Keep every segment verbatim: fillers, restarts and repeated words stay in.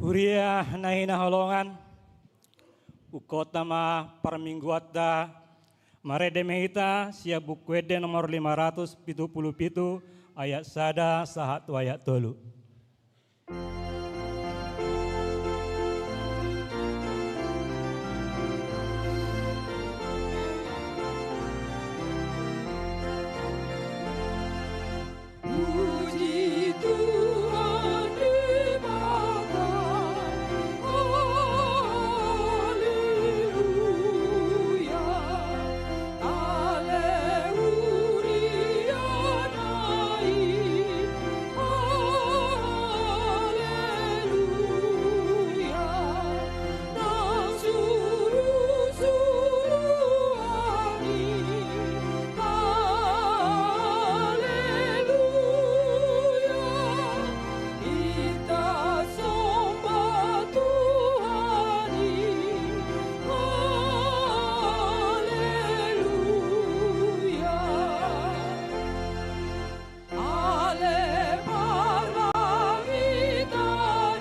Huria na hinaholongan, ungkot ma parmingguanta, marende ma hita sian Buku Ende nomor lima ratus pitu pulu pitu, ayat sada sahat tu ayat tolu. Puji Tuhan Debata. Haleluya. Ale huria na i. Haleluya. Nang suru-suruan i. Haleluya. Hita somba Tuhan i. Haleluya. Ale parlangit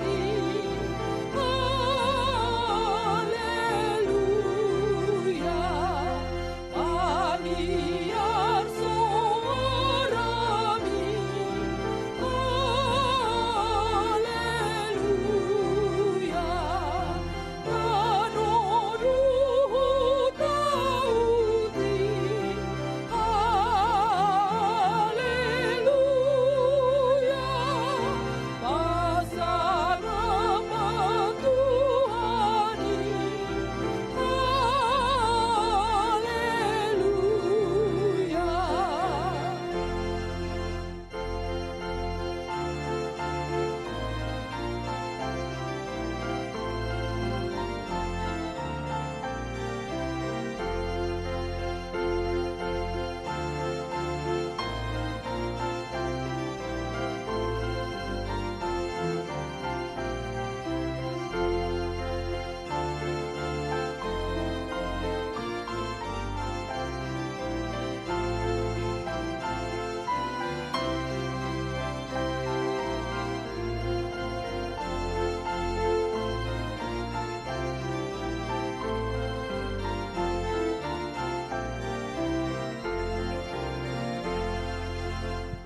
i. Haleluya. Pahiar soarami. Haleluya. Tano luhut na uti. Haleluya. Pasangapan Tuhan i. Haleluya.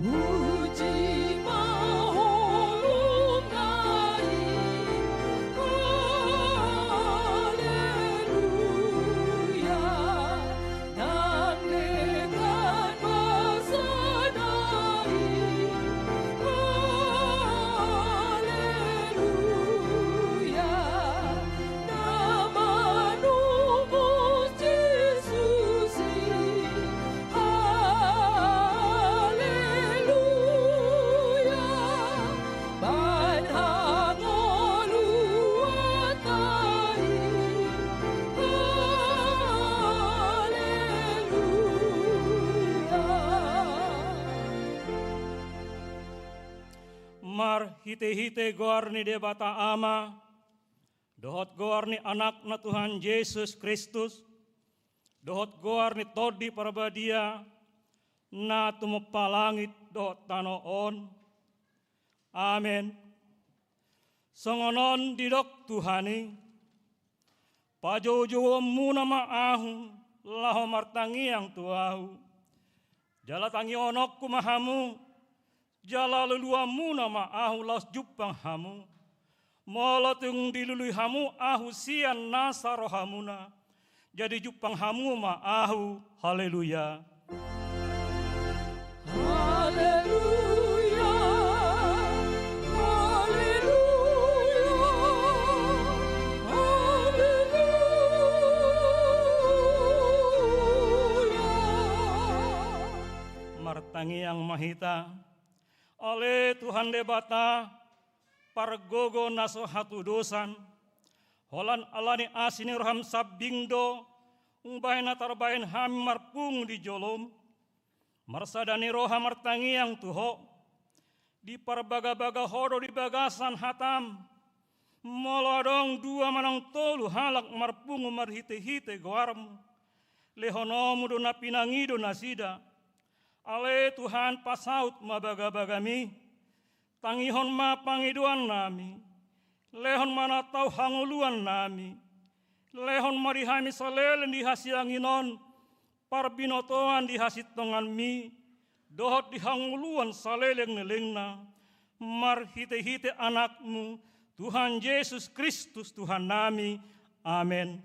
Puji ma holongna i. Haleluya. Nang denggan basana i. Haleluya. Na manobus Jesus i. Haleluya. Bahen hangoluanta i. Haleluya. Marhitehite goar ni Debata Ama, dohot goar ni Anakna Tuhan Jesus Kristus, dohot goar ni Tondi Parbadia, na tumompa langit dohot tano on. Amen. Songon on didok Tuhan i: Pajoujouonmuna ma ahu, laho martangiang tu ahu. Jala tangihononku ma hamu, jala luluanmuna ma ahu laos jumpang hamu. Molo tung dilului hamu ahu sian nasa rohamuna, jadi jumpang hamu ma ahu. Haleluya. Haleluya. Haleluya. Haleluya. Martangiang ma hita. Ale Tuhan Debata, pargogo na so hatudosan, holan ala ni asi ni roham sambing do umbahen na tarbahen hami marpungu di jolom. Marsada ni roha martangiang tu Ho, diparbagabaga Ho do di bagasan hatam. Molo adong dua manang tolu halak marpungu marhitehite goarmu, lehonomu do na pinangido nasida. Ale Tuhan, pasaut ma bagabagami, tangihon ma pangidoannami, Lehon ma na tau hangoluan nami. Lehon ma di hami saleleng di hasianginon, parbinotoan di hasintonganmi, dohot di hangoluan saleleng-lelengna, marhite-hite Anakmu, Tuhan Jesus Kristus, Tuhan nami. Amen.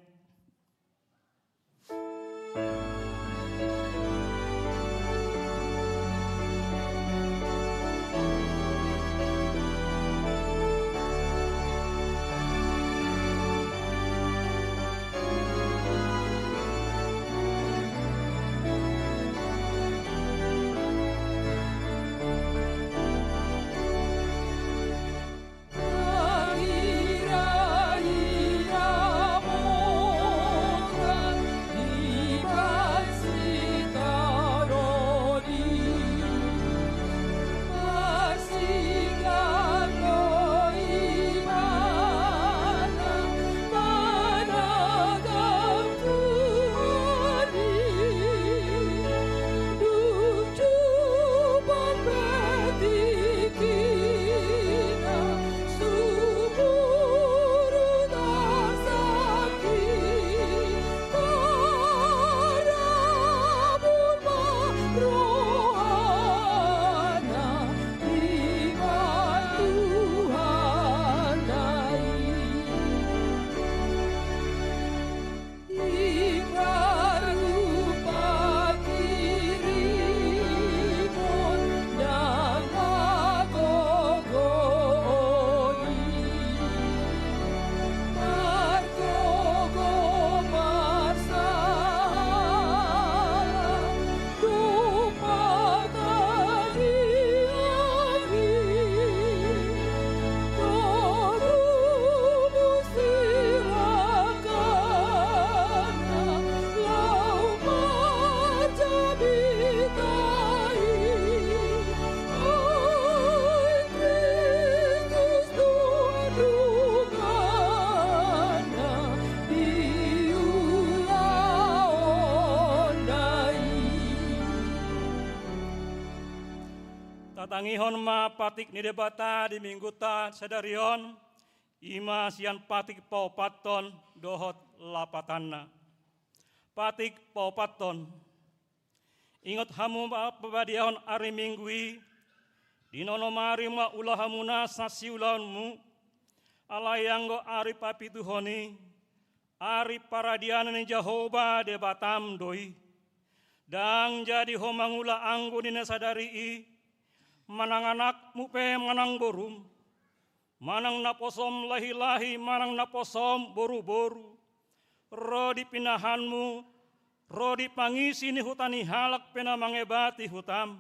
Tatangihon ma patik ni Debata di minggunta sadari on, i ma sian patik paopathon dohot lapatanna. Patik paopathon. Ingot hamu ma pabadiahon ari Minggu i, di na onom ari ma ulahomu nasa siulaonmu, alai anggo ari papituhon i, ari paradianan ni Jahowa Debatam do i. Ndang jadi ho mangula anggo di na sadari i, manang anakmu pe manang borum, manang naposom lahi-lahi manang naposom boru-boru, ro di pinahanmu, ro di pangisi ni huta ni halak pe na mangebati hutam.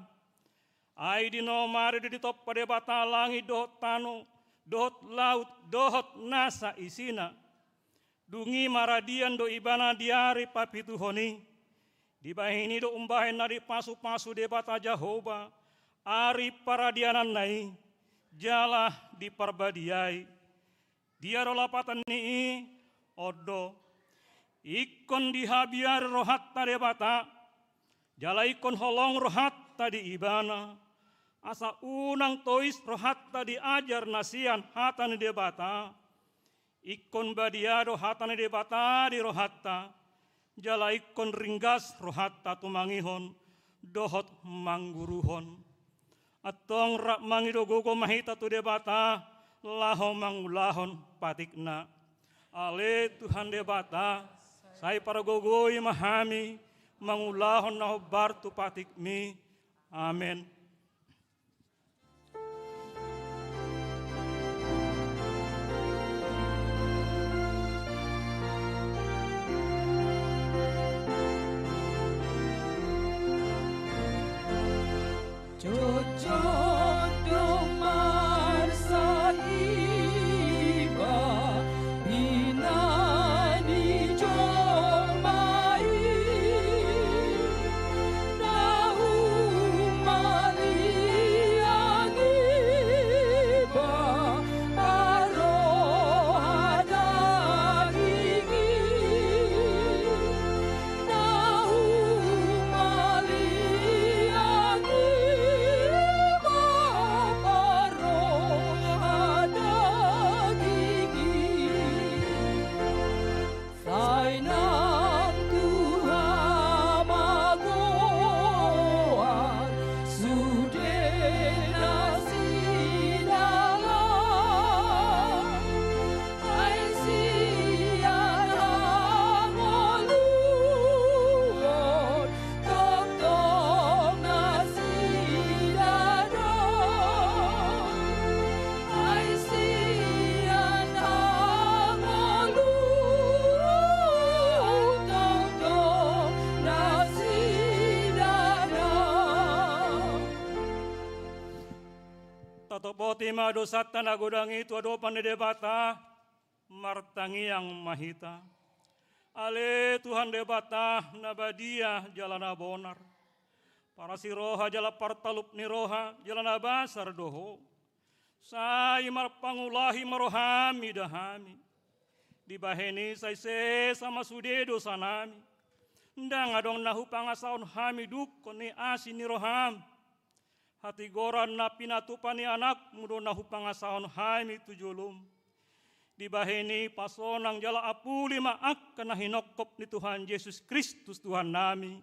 Ai di na onom ari do ditompa Debata langit dohot tano, dohot laut, dohot nasa isina. Dung i maradian do Ibana di ari papituhon i. Dibahen i do umbahen na dipasu-pasu Debata Jahowa ari paradiananna i, jala diparbadiai. Dia do lapatan ni i? On do: Ingkon dihabiari rohanta Debata, jala ingkon holong rohanta di Ibana, asa unang tois rohanta di ajar na sian hata ni Debata. Ingkon badia do hata ni Debata di rohanta, jala ingkon ringgas rohanta tumangihon dohot mangguruhon. Antong rap mangido gogo ma hita tu Debata laho mangulahon patikna. Ale Tuhan Debata, sai pargogoi ma hami mangulahon na hombar tu patikmi. Amen. Jotjot do marsaiba di na nijolma i, na humaliang iba parroha daging i, na humaliang iba Totopoti ma dosanta na godang i tu adopan ni Debata, martangiang ma hita. Ale Tuhan Debata na badia jala na bonar, parasi roha jala partalup ni roha jala na basar do Ho. Sai marpangulahi ma roham ida hami. Dibahen i sai sesa ma sude dosanami. Ndang adong na hupangasahon hami dungkon ni asi ni roham. Hatigoran na pinatupa ni Anakmu do na hupangasahon hami tu jolom. Dibahen i pasonang jala apuli ma angka na hinongkop ni Tuhan Jesus Kristus Tuhannami.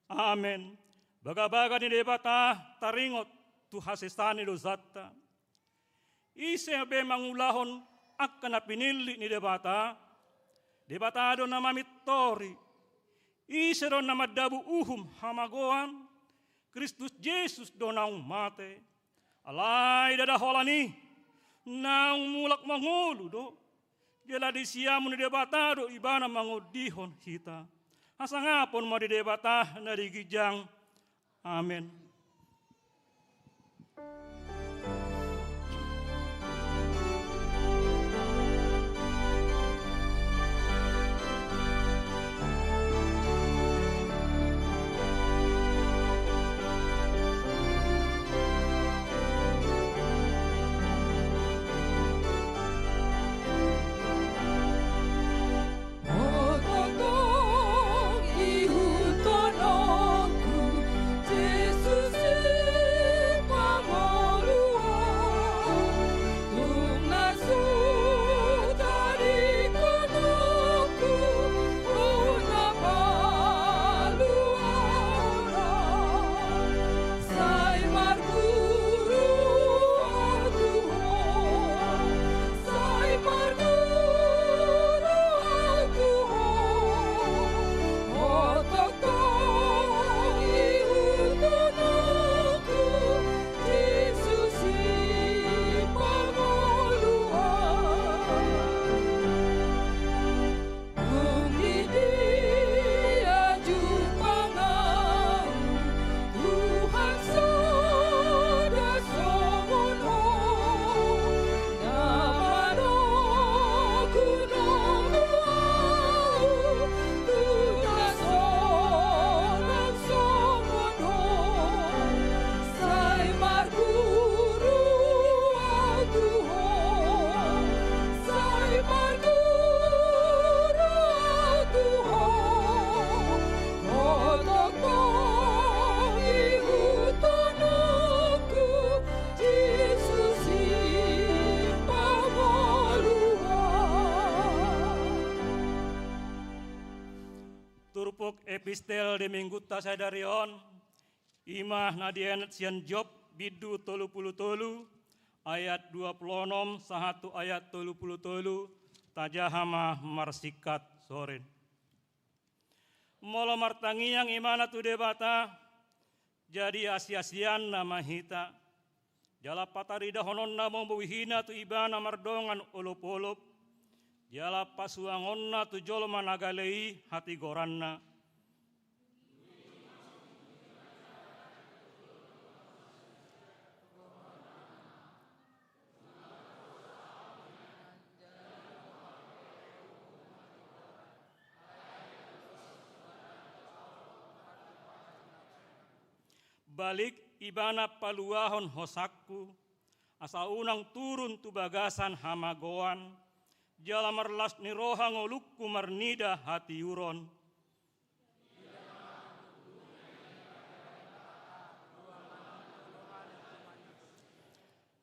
Amen. Bagabaga ni Debata taringot tu hasesaan ni dosanta. Ise be mangulahon angka na pinillit ni Debata? Debata do na mamintori. Ise do na mandabu uhum hamagoan? Kristus Jesus do naung mate. Alai ndada holan i, naung mulak mangolu do. Jala di siamun ni Debata do Ibana mangondihon hita. Hasangapon ma di Debata na di ginjang. Amen. Sai marguru au tu Ho, sai marguru au tu Ho, Ho tongtong ihutonnonku, Jesus i pangoluan. Dung di dia jumpang au Tuhan, sada songon Ho, na manogunogu au, tu na sonang songon Ho. Sai marguru au tu Ho, sai marguru au tu Ho, Ho tongtong ihutonnonku, Jesus i pangoluan. Turpuk epistel di minggunta sadari on, i ma na dienet sian Job bindu tolu pulu tolu, ayat dua pulu onom sahat tu ayat tolu pulu tolu. Tajaha ma marsingkat sorin. Molo martangiang ibana tu Debata, jadi asiasianna ma hita. Jala pataridahononna ma bohina tu ibana mardongan olopolop, jala pasuangonna tu jolma na gale i hatigoranna. Balik ibana paluahon hosangku, asa unang turun tu bagasan hamagoan, jala marlas ni roha ngolungku marnida hatiuron.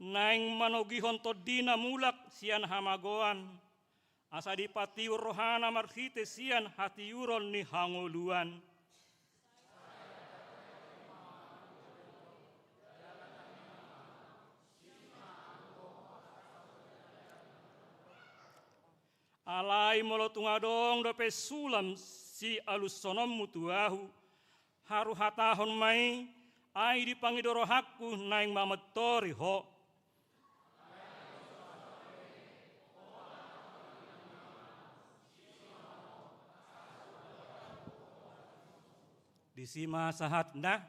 Naeng manogihon tondina mulak sian hamagoan, asa dipatiur rohana marhite sian hatiuron ni hangoluan. Alai molo tung adong dope sulam sialushononmu tu ahu, haru hatahon ma i, ai dipangido rohangku naeng mamintori ho. Disi ma sahatna.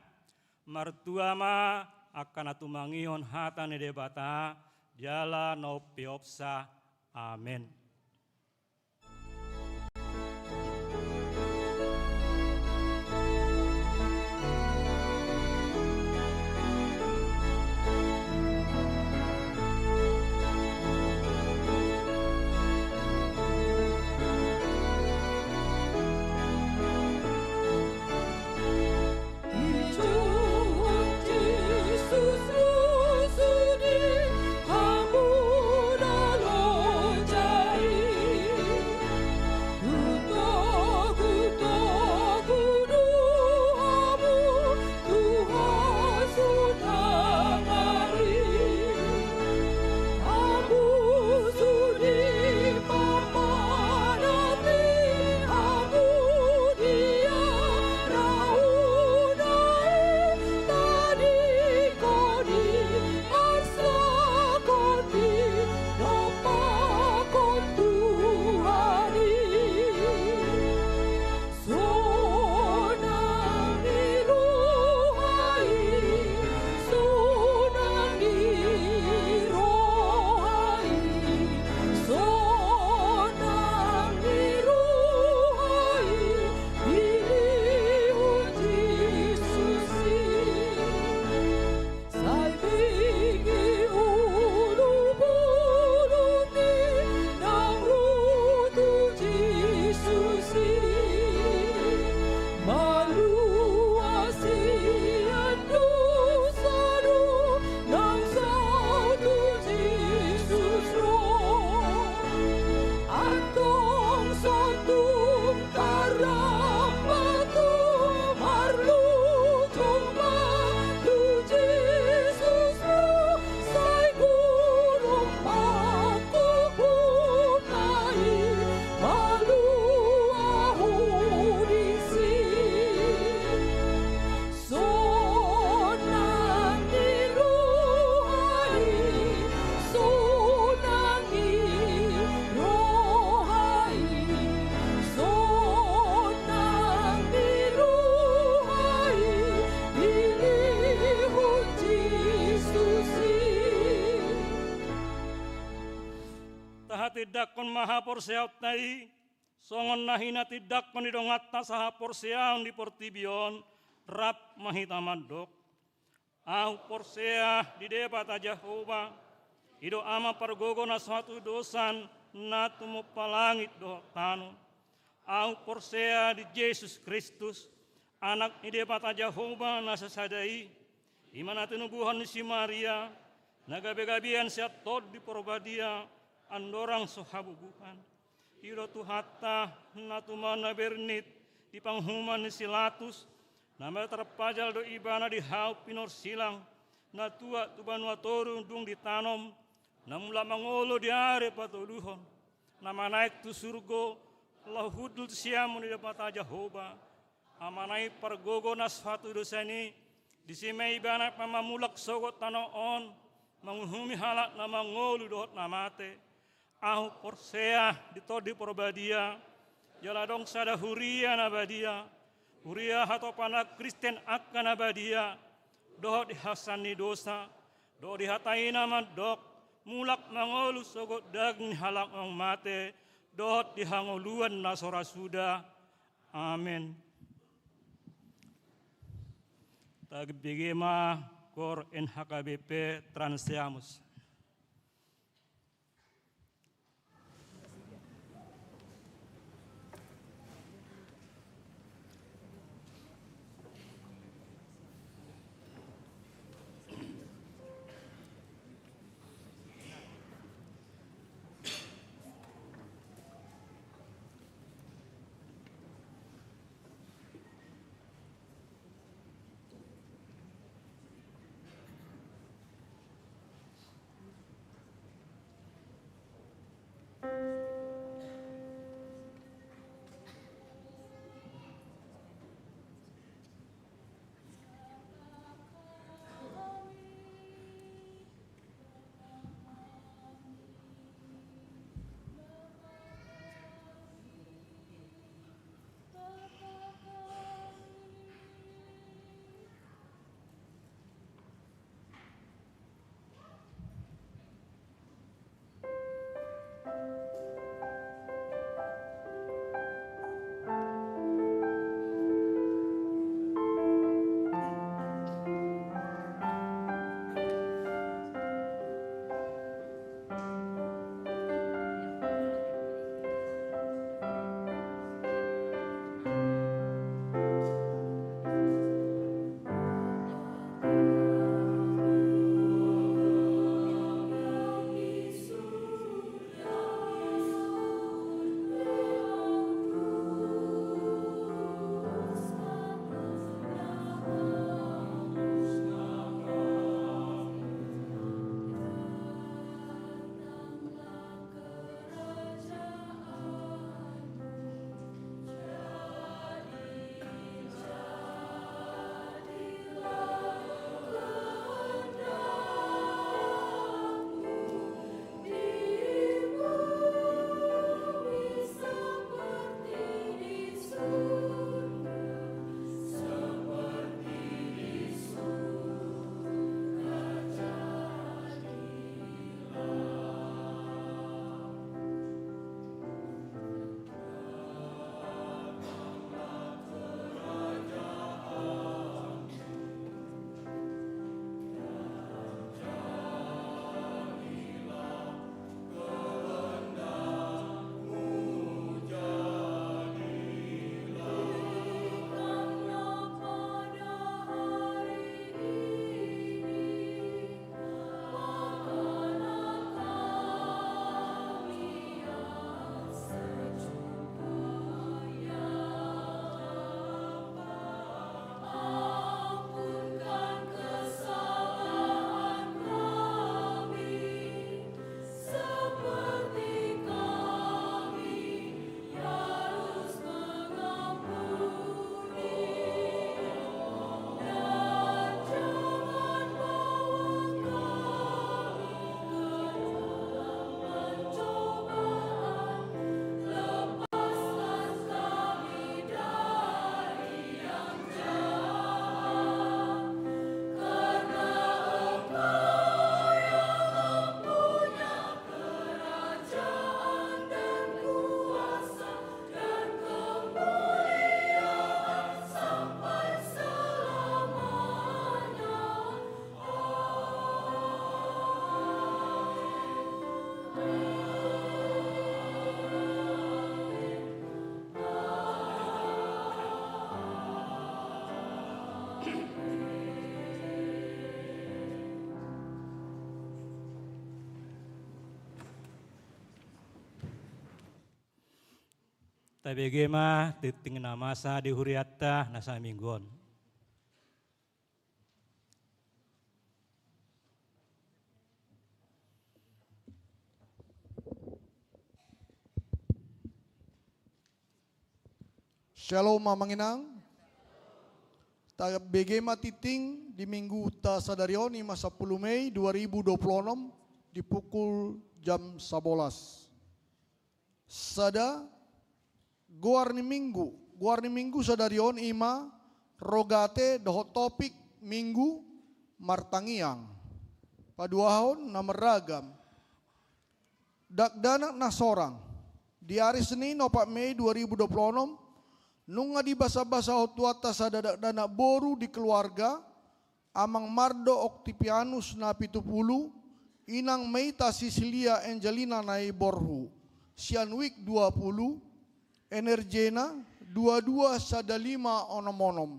Martua ma angka na tumangihon hata ni Debata jala na umpeopsa. Amen. Sonang ni roha i, sonang ni roha i, sonang ni roha i, pilihon Jesus i. Sai bege ulu bolon i, nang ro tu Jesus i. Malua sian dosa do, nang saut tu Jesus ro. Antong so tung tarlambat ho, marlojong ma tu Jesus ro, sai gurung pangkophon na i, malua ho disi. Sonang ni roha i, sonang ni roha i, sonang ni roha i, pilihon Jesus i. Tahatindangkon ma haporseaonta i, songon na hinatindangkon ni donganta sahaporseaon di portibi on, rap ma hita mandok. Ahu porsea di Debata Jahowa, i do Ama pargogo na so hatudosan, na tumompa langit dohot tano. Ahu porsea di Jesus Kristus, Anak ni Debata Jahowa na sasada i, i ma na tinubuhon ni si Maria, na gabegabean sian Tondi Porbadia, andorang so habubuhan. I do Tuhanta, na tumau na bernit di panguhuman ni si Latus, na mate tarpajal do Ibana di hau pinorsilang, na tuat tu banua toru dung ditanom, na mulak mangolu di ari patoluhon, na manaek tu surgo, laho hundul tu siamun ni Debata Jahowa, Amana i pargogo na so hatudosan i. Disi ma Ibana pamamulak sogot tano on, manguhumi halak na mangolu dohot na mate. Ahu porsea di Tondi Porbadia, jala adong sada huria na badia, huria hatopan na Kristen angka na badia, dohot di hasesaan ni dosa, dohot di hata i na mandok, mulak mangolu sogot daging ni halak naung mate, dohot di hangoluan na so ra suda. Amen. Tabege ma Koor N H K B P Transeamus. Tabege ma tingting na masa di hurianta na saminggu on. Shalom, amang inang. Tabege ma tingting di Mingguta sadari on, i ma sampulu Mei dua ribu dua puluh enam, di pukul jam sabolas. Sada, goar ni Minggu. Goar ni Minggu sadari on i ma Rogate dohot topik Minggu martangiang. Paduahon na marragam. Dakdanak na sorang. Di ari Senin opat Mei dua ribu dua puluh enam, nunga dibasabasahon Tuhanta sada dakdanak boru di keluarga, Amang Mardo Octavianus na pitu pulu, Inang Meita Sisilia Angelina na i borhu, sian wijk dua pulu, energina dua dua sada lima onom onom.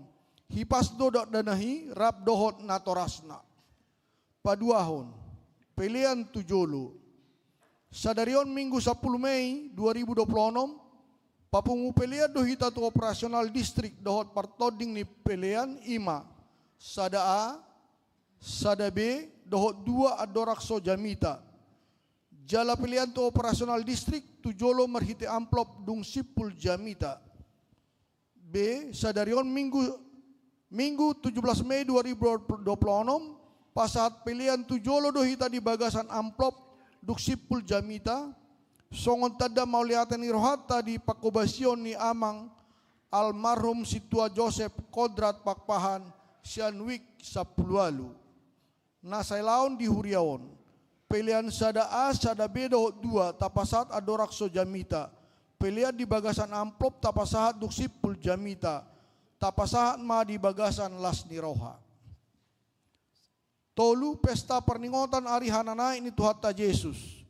Hipas do dakdanak i rap dohot natorasna. Paduahon, pelean tu jolo. Sadari on Minggu sampulu Mei dua ribu dua puluh enam, papungu pelean do hita tu operasional distrik dohot partonding ni pelean, i ma sada A, sada B dohot dua andorang so jamita. Jala pelean tu operasional distrik tu jolo marhite amplop dung simpul jamita. B, sadari on Minggu, Minggu tujuh belas Mei dua ribu dua puluh enam, pasahat pelean tu jolo do hita di bagasan amplop dung simpul jamita, songon tanda mauliate ni rohanta di panghobasion ni Amang almarhum Sintua Joseph Kondrat Pakpahan, sian wijk sampulu ualu. Na sailaon di huria on. Pelean sada A, sada B dohot dua, tapasahat andorang so jamita. Pelean di bagasan amplop tapasahat dung simpul jamita. Tapasahat ma di bagasan las ni roha. Tolu, pesta parningotan ari hananaek ni Tuhanta Jesus.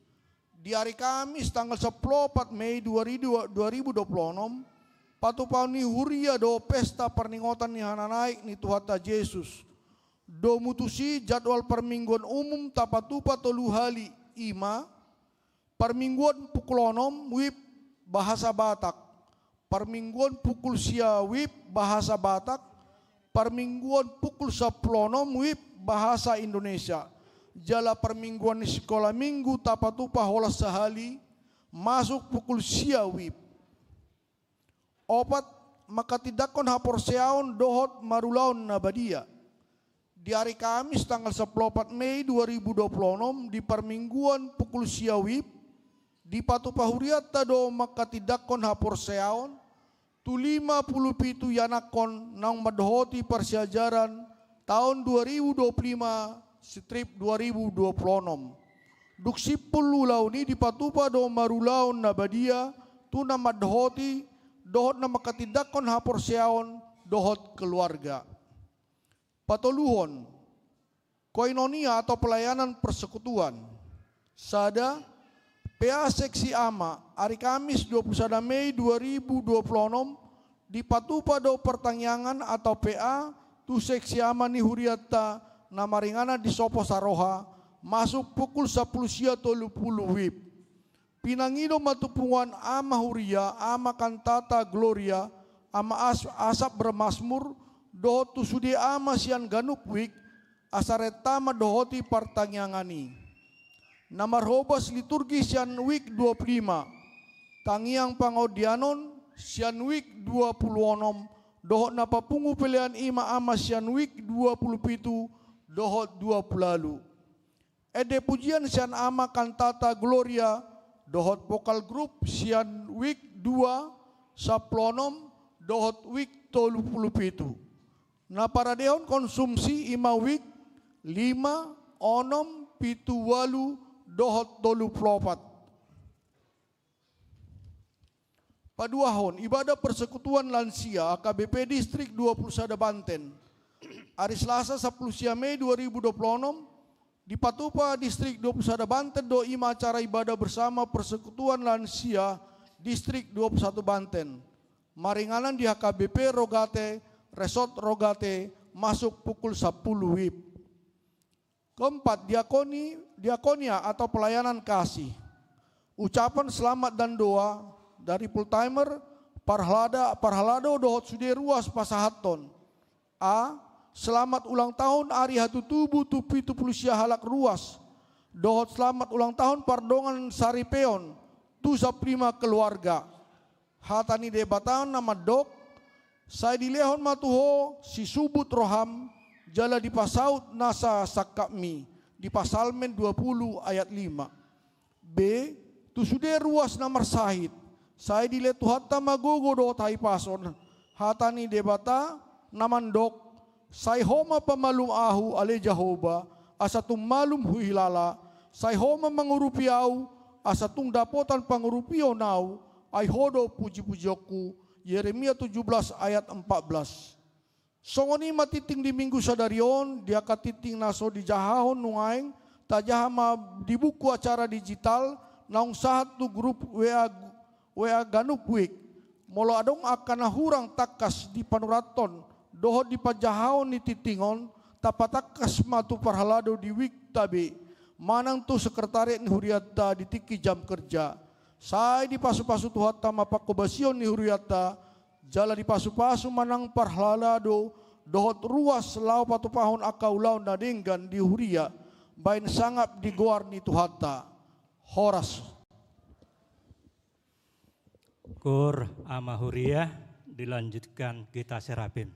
Di ari Kamis tanggal sampulu opat Mei dua ribu, dua ribu dua puluh enam, patupaon ni huria do pesta parningotan ni hananaek ni Tuhanta Jesus. Domu tusi jadwal parmingguan umum tapatupa tolu hali, i ma: parmingguan pukul onom WIB bahasa Batak, parmingguan pukul sia WIB bahasa Batak, parmingguan pukul sampulu onom WIB bahasa Indonesia, jala parmingguan ni sikola minggu tapatupa holan sahali, masuk pukul sia WIB. Opat, manghatindanghon haporseaon dohot marulaon na badia. Di ari Kamis tanggal sampulu opat Mei dua ribu dua puluh onom, di parmingguan pukul sia WIB, dipatupa hurianta do manghatindanghon haporseaon tu lima pulu pitu ianakhon naung mandohoti parsiajaran taon dua ribu dua puluh lima strip dua ribu dua puluh onom. Dung simpul ulaon i dipatupa do marulaon na badia tu na mandohoti dohot na manghatindanghon haporseaon dohot keluarga. Patoluhon, koinonia atau pelayanan persekutuan. Sada, P A seksi ama, ari Kamis dua puluh sada Mei dua ribu dua puluh onom, dipatupa do partangiangan atau P A tu seksi ama ni hurianta na maringanan di Sopo Saroha, masuk pukul sampulu sia tolu pulu WIB. Pinangido ma tu punguan ama huria, Ama Kantata Gloria, Ama As-, Asap Bermasmur, dohot tu sude ama sian ganup wijk, asa renta mandohoti partangiangan i. Na marhobas liturgi sian wijk dua pulu lima, tangiang pangondianon sian wijk dua pulu onom, dohot na papungu pelean i ma ama sian wijk dua pulu pitu dohot dua pulu ualu. Ende pujian sian Ama Kantata Gloria dohot vokal grup sian wijk dua, sampulu onom dohot wijk tolu pulu pitu. Na paradehon konsumsi i ma wijk lima, onom, pitu, ualu dohot tolu pulu opat. Paduahon, ibadah persekutuan lansia H K B P Distrik dua pulu sada Banten. Ari Selasa sampulu sia Mei dua ribu dua pulu onom, dipatupa Distrik dua pulu sada Banten do i ma acara ibadah bersama persekutuan lansia Distrik dua puluh satu Banten, maringanan di H K B P Rogate, Resort Rogate, masuk pukul sampulu WIB. Keempat, diakoni-, diakonia atau pelayanan kasih. Ucapan selamat dan doa dari full timer parhalada, parhalado dohot sude ruas pasahathon. A. Selamat ulang tahun ari hatutubu tu pitu pulu sia halak ruas, dohot selamat ulang tahun pardongan saripeon tu sappalima keluarga. Hata ni Debata na mandok, sai dilehon ma tu ho sisubut roham, jala dipasaut nasa sangkapmi, di Psalmen dua pulu ayat lima. B. Tu sude ruas na marsahit, sai dilehon Tuhanta ma gogo dohot hahipason. Hata ni Debata na mandok, sai ho ma pamalum ahu, ale Jahowa, asa tung malum huhilala, sai ho ma mangurupi ahu, asa tung dapotan pangurupion ahu, ai ho do pujipujionku. Yeremia tujuh belas ayat empat belas. Songon i ma tingting di Minggu sadari on, di angka tingting na so dijahahon nuaeng, tajaha ma di buku acara digital naung sahat tu grup W A, W A Ganup Week. Molo adong angka na hurang tangkas di panurathon dohot di panjahaon ni tingting on, tapatangkas ma tu parhalado di Week ta be, manang tu sekretariat ni hurianta di tingki jam kerja. Sai dipasupasu Tuhanta ma panghobasion ni hurianta, jala dipasupasu ma nang parhalado dohot ruas laho patupahon angka ulaon na denggan di huria, baen sangap di goar ni Tuhanta. Horas. Kur ama huria, dilanjutkan kita Serapim.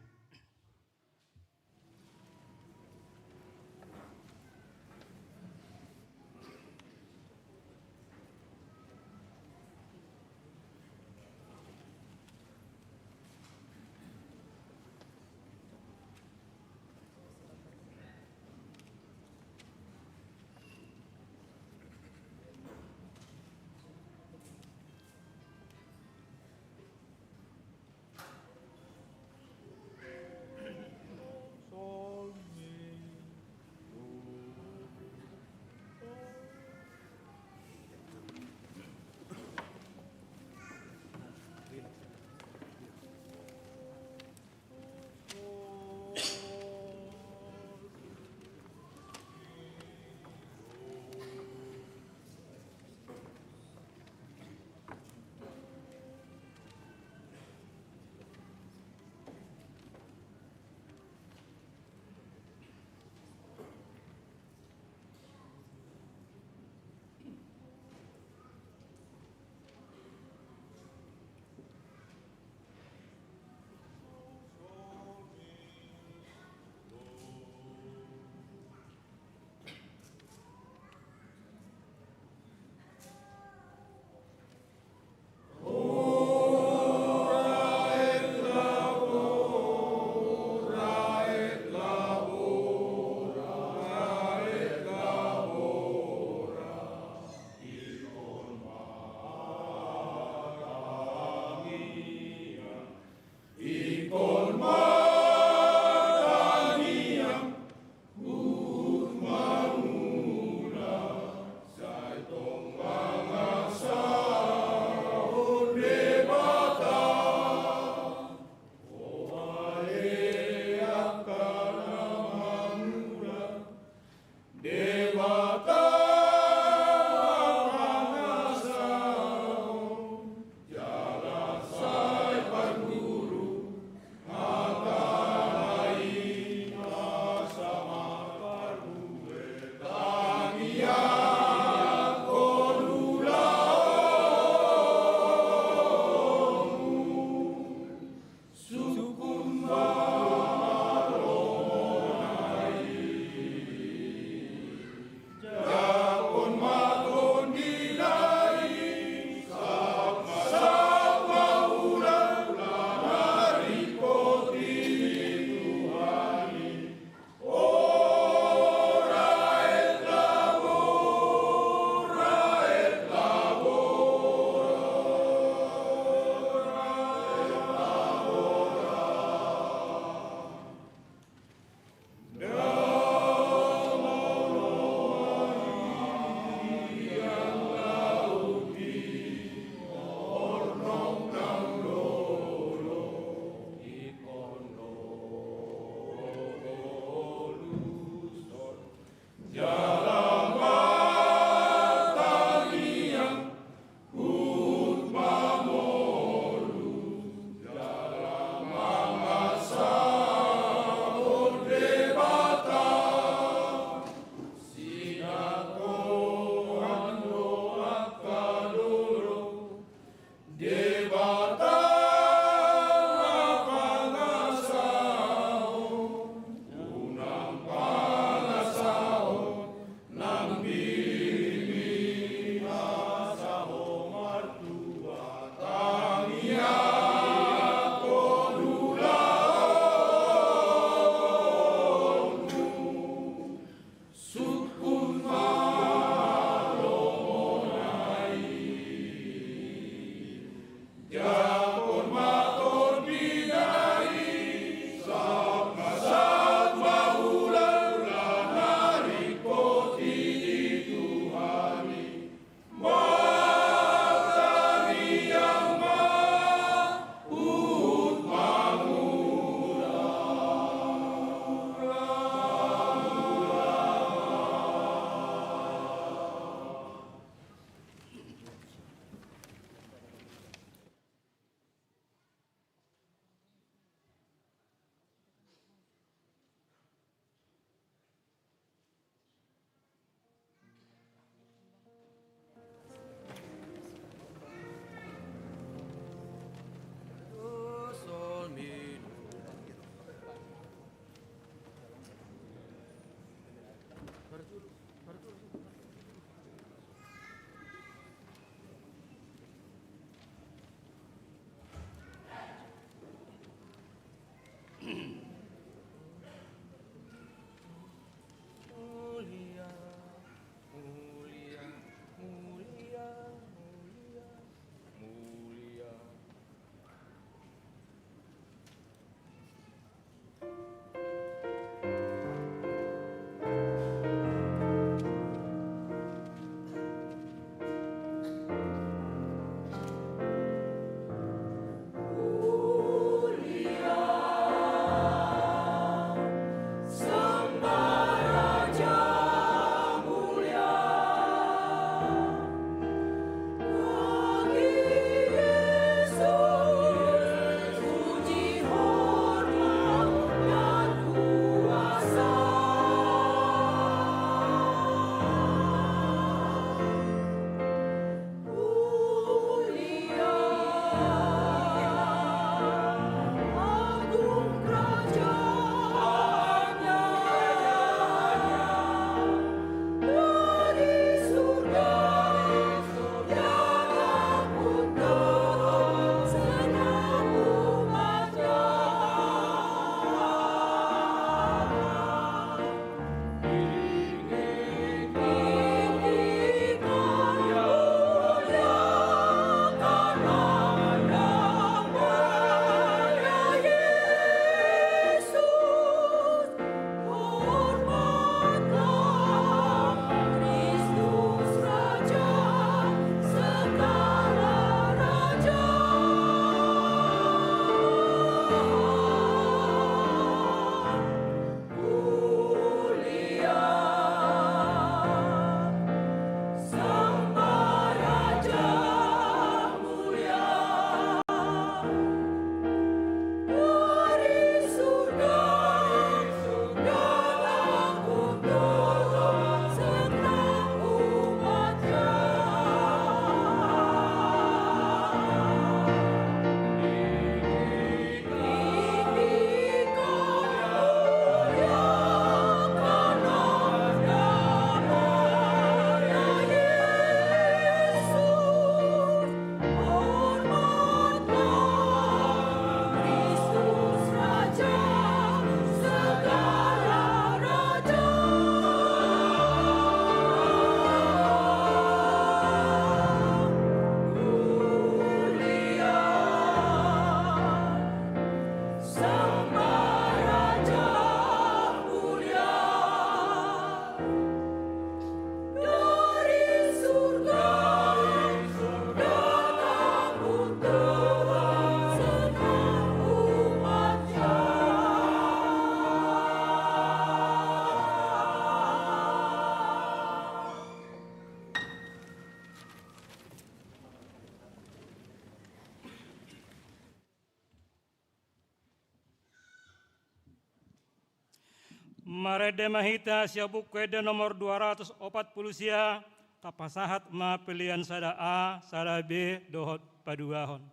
Marende ma hita sian Buku Ende nomor dua ratus opat pulu sia, tapasahat ma pelean sada A, sada B, dohot paduahon.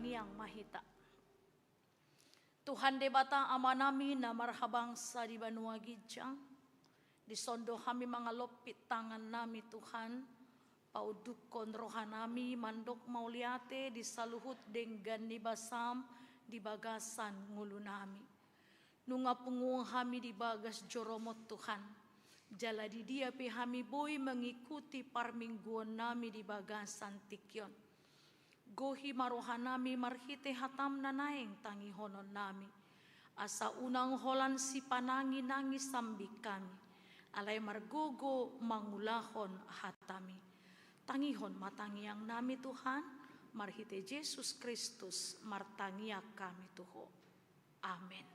Martangiang ma hita. Tuhan Debata Amanami na marhabangsa di banua ginjang, dison do hami mangalompit tangannami Tuhan, paundukhon rohanami mandok mauliate di saluhut denggan ni basaM di bagasan ngolunami. Nunga pungu hami di bagas joroMon Tuhan, jala di dia pe hami boi mangikuti parmingguonnami di bagasan tingki on. Gohi ma rohanami marhite hataM na naeng tangihononnami, asa unang holan sipanangi-nangi sambing hami, alai margogo mangulahon hataMi. Tangihon ma tangiangnami Tuhan, marhite Jesus Kristus martangiang hami tu Ho. Amen.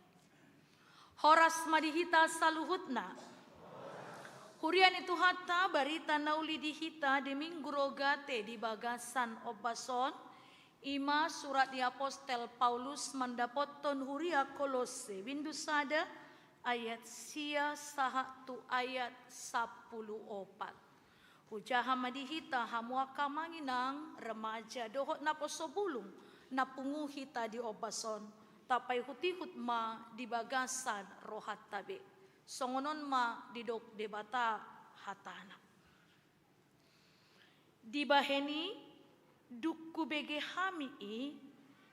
Horas ma di hita saluhutna. Huria ni Tuhanta, barita na uli di hita di Minggu Rogate di bagasan ombas on, i ma surat ni apostel Paulus mandapothon huria Kolosse, bindu sada, ayat sia sahat tu ayat sampulu opat. Hujaha ma di hita hamu angka amang inang, remaja dohot naposo bulung na pungu hita di ombas on, tapaihut-ihut ma di bagasan rohanta be. Songon on ma didok Debata hatana. Dibahen i, dung hubege hami i,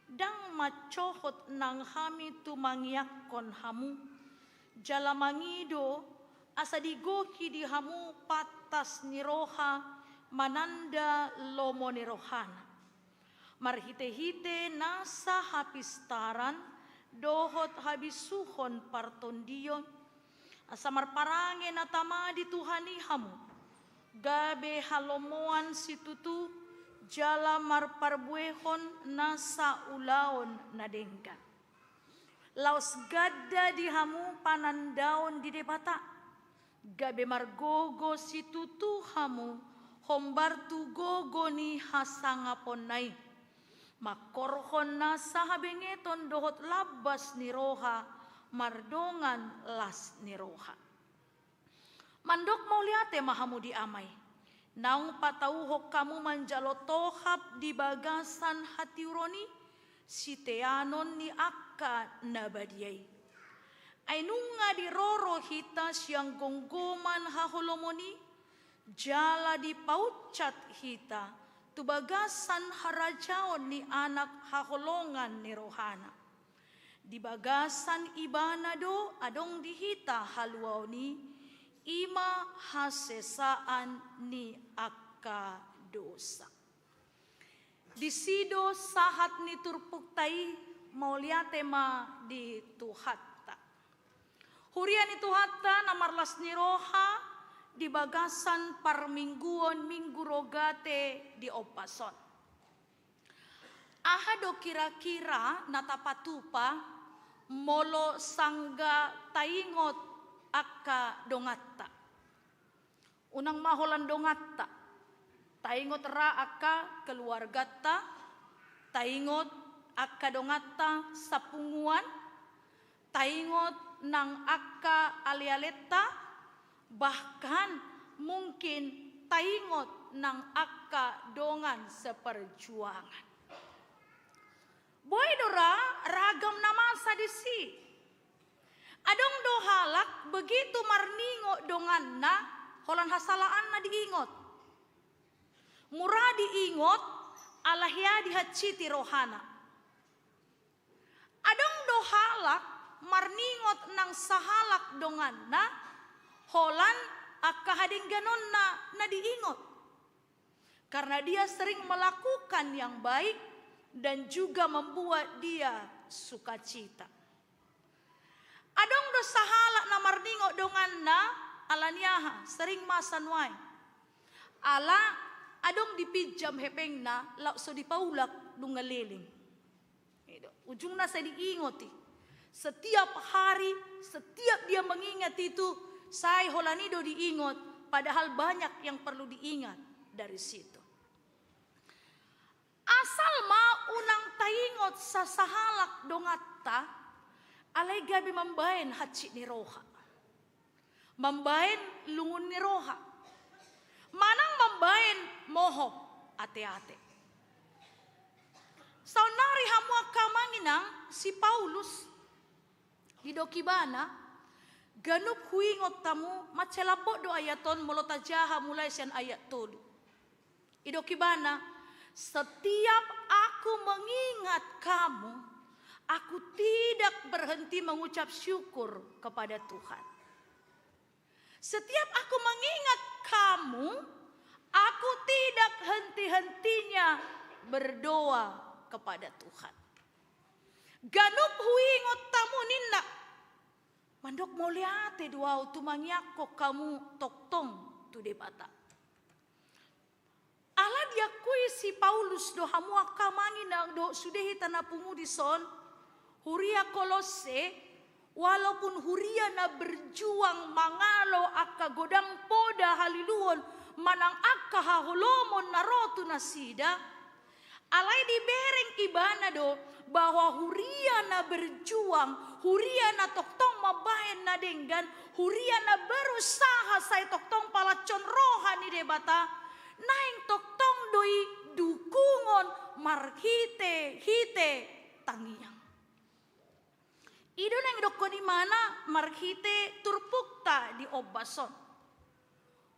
ndang mancohot nang hami tu mangiangkon hamu, jala mangido asa digohi di hamu pantas ni roha mananda lomo ni rohana, marhite-hite nasa hapistaran dohot habisuhon partondion, asa marparange na tama di Tuhan i hamu, gabe halomoan situtu jala marparbuehon nasa ulaon na denggan. Laos ganda di hamu panandaon di Debata, gabe margogo situtu hamu hombar tu gogo ni hasangaponna i, mangkorhon nasa habengeton dohot lambas ni roha mardongan las ni roha. Mandok mauliate ma hamu di Ama i, naung patauhon hamu manjalo tohap di bagasan hatiuron i, siteanon ni angka na badia i. Ai nunga diroro hita sian gomgoman haholomon i, jala dipaunsat hita tu bagasan harajaon ni Anak haholongan ni rohana. Di bagasan Ibana do adong di hita haluaon i, i ma hasesaan ni angka dosa. Disi do sahat ni turpukta i, mauliate ma di Tuhanta. Huria ni Tuhanta na marlas ni roha di bagasan parmingguon Minggu Rogate di ombas on. Aha do kira-kira na tapatupa molo sangga taingot angka donganta? Unang ma holan donganta. Taingot ra angka keluarganta, taingot angka donganta sapunguan, taingot nang angka ale-alenta, bahkan mungkin taingot nang angka dongan seperjuangan. Boi do ra ragam na masa disi. Adong do halak begitu marningot donganna, holan hasalaanna diingot. Mura diingot, ala hea dihansiti rohana. Adong do halak marningot nang sahalak donganna, holan angka hadengganonna na diingot. Karena dia sering melakukan yang baik dan juga membuat dia sukacita. Adong do sahalak na marningot donganna, ala ni aha, sering masa nuaeng. Ala adong dipinjam hepengna, laos so dipaulak nunga leleng. Ujungna sai diingot i. Setiap hari, setiap dia mengingat itu, sai holan i do diingot, padahal banyak yang perlu diingat dari situ. Asal ma unang taingot sasahalak donganta, alai gabe mambaen hansit ni roha. Mambaen lungun ni roha. Manang mambaen mohop ate-ate. Saonnari hamu angka amang inang, si Paulus, didok ibana, ganup huingot hamu, mansai lambok do ayat on molo tajaha mulai sian ayat tolu. Didok ibana, setiap aku mengingat kamu, aku tidak berhenti mengucap syukur kepada Tuhan. Setiap aku mengingat kamu, aku tidak henti-hentinya berdoa kepada Tuhan. Ganup huingot hamu ninna. Mandok mauliate do ahu tumangiangkon hamu tongtong tu Debata. Ala diakui si Paulus do hamu angka amang inang dohot sude hita na pungu dison, huria Kolosse, walaupun huria na berjuang mangalo angka godang poda haliluon manang angka haholomon na ro tu nasida, alai dibereng ibana do bahwa huria na berjuang, huria na tongtong mambahen na denggan, huria na berusaha sai tongtong palanjongkon roha ni Debata, naeng tongtong do i dukungon marhite-hite tangiang. I do naeng didokkon ibana marhite turpukta di ombas on.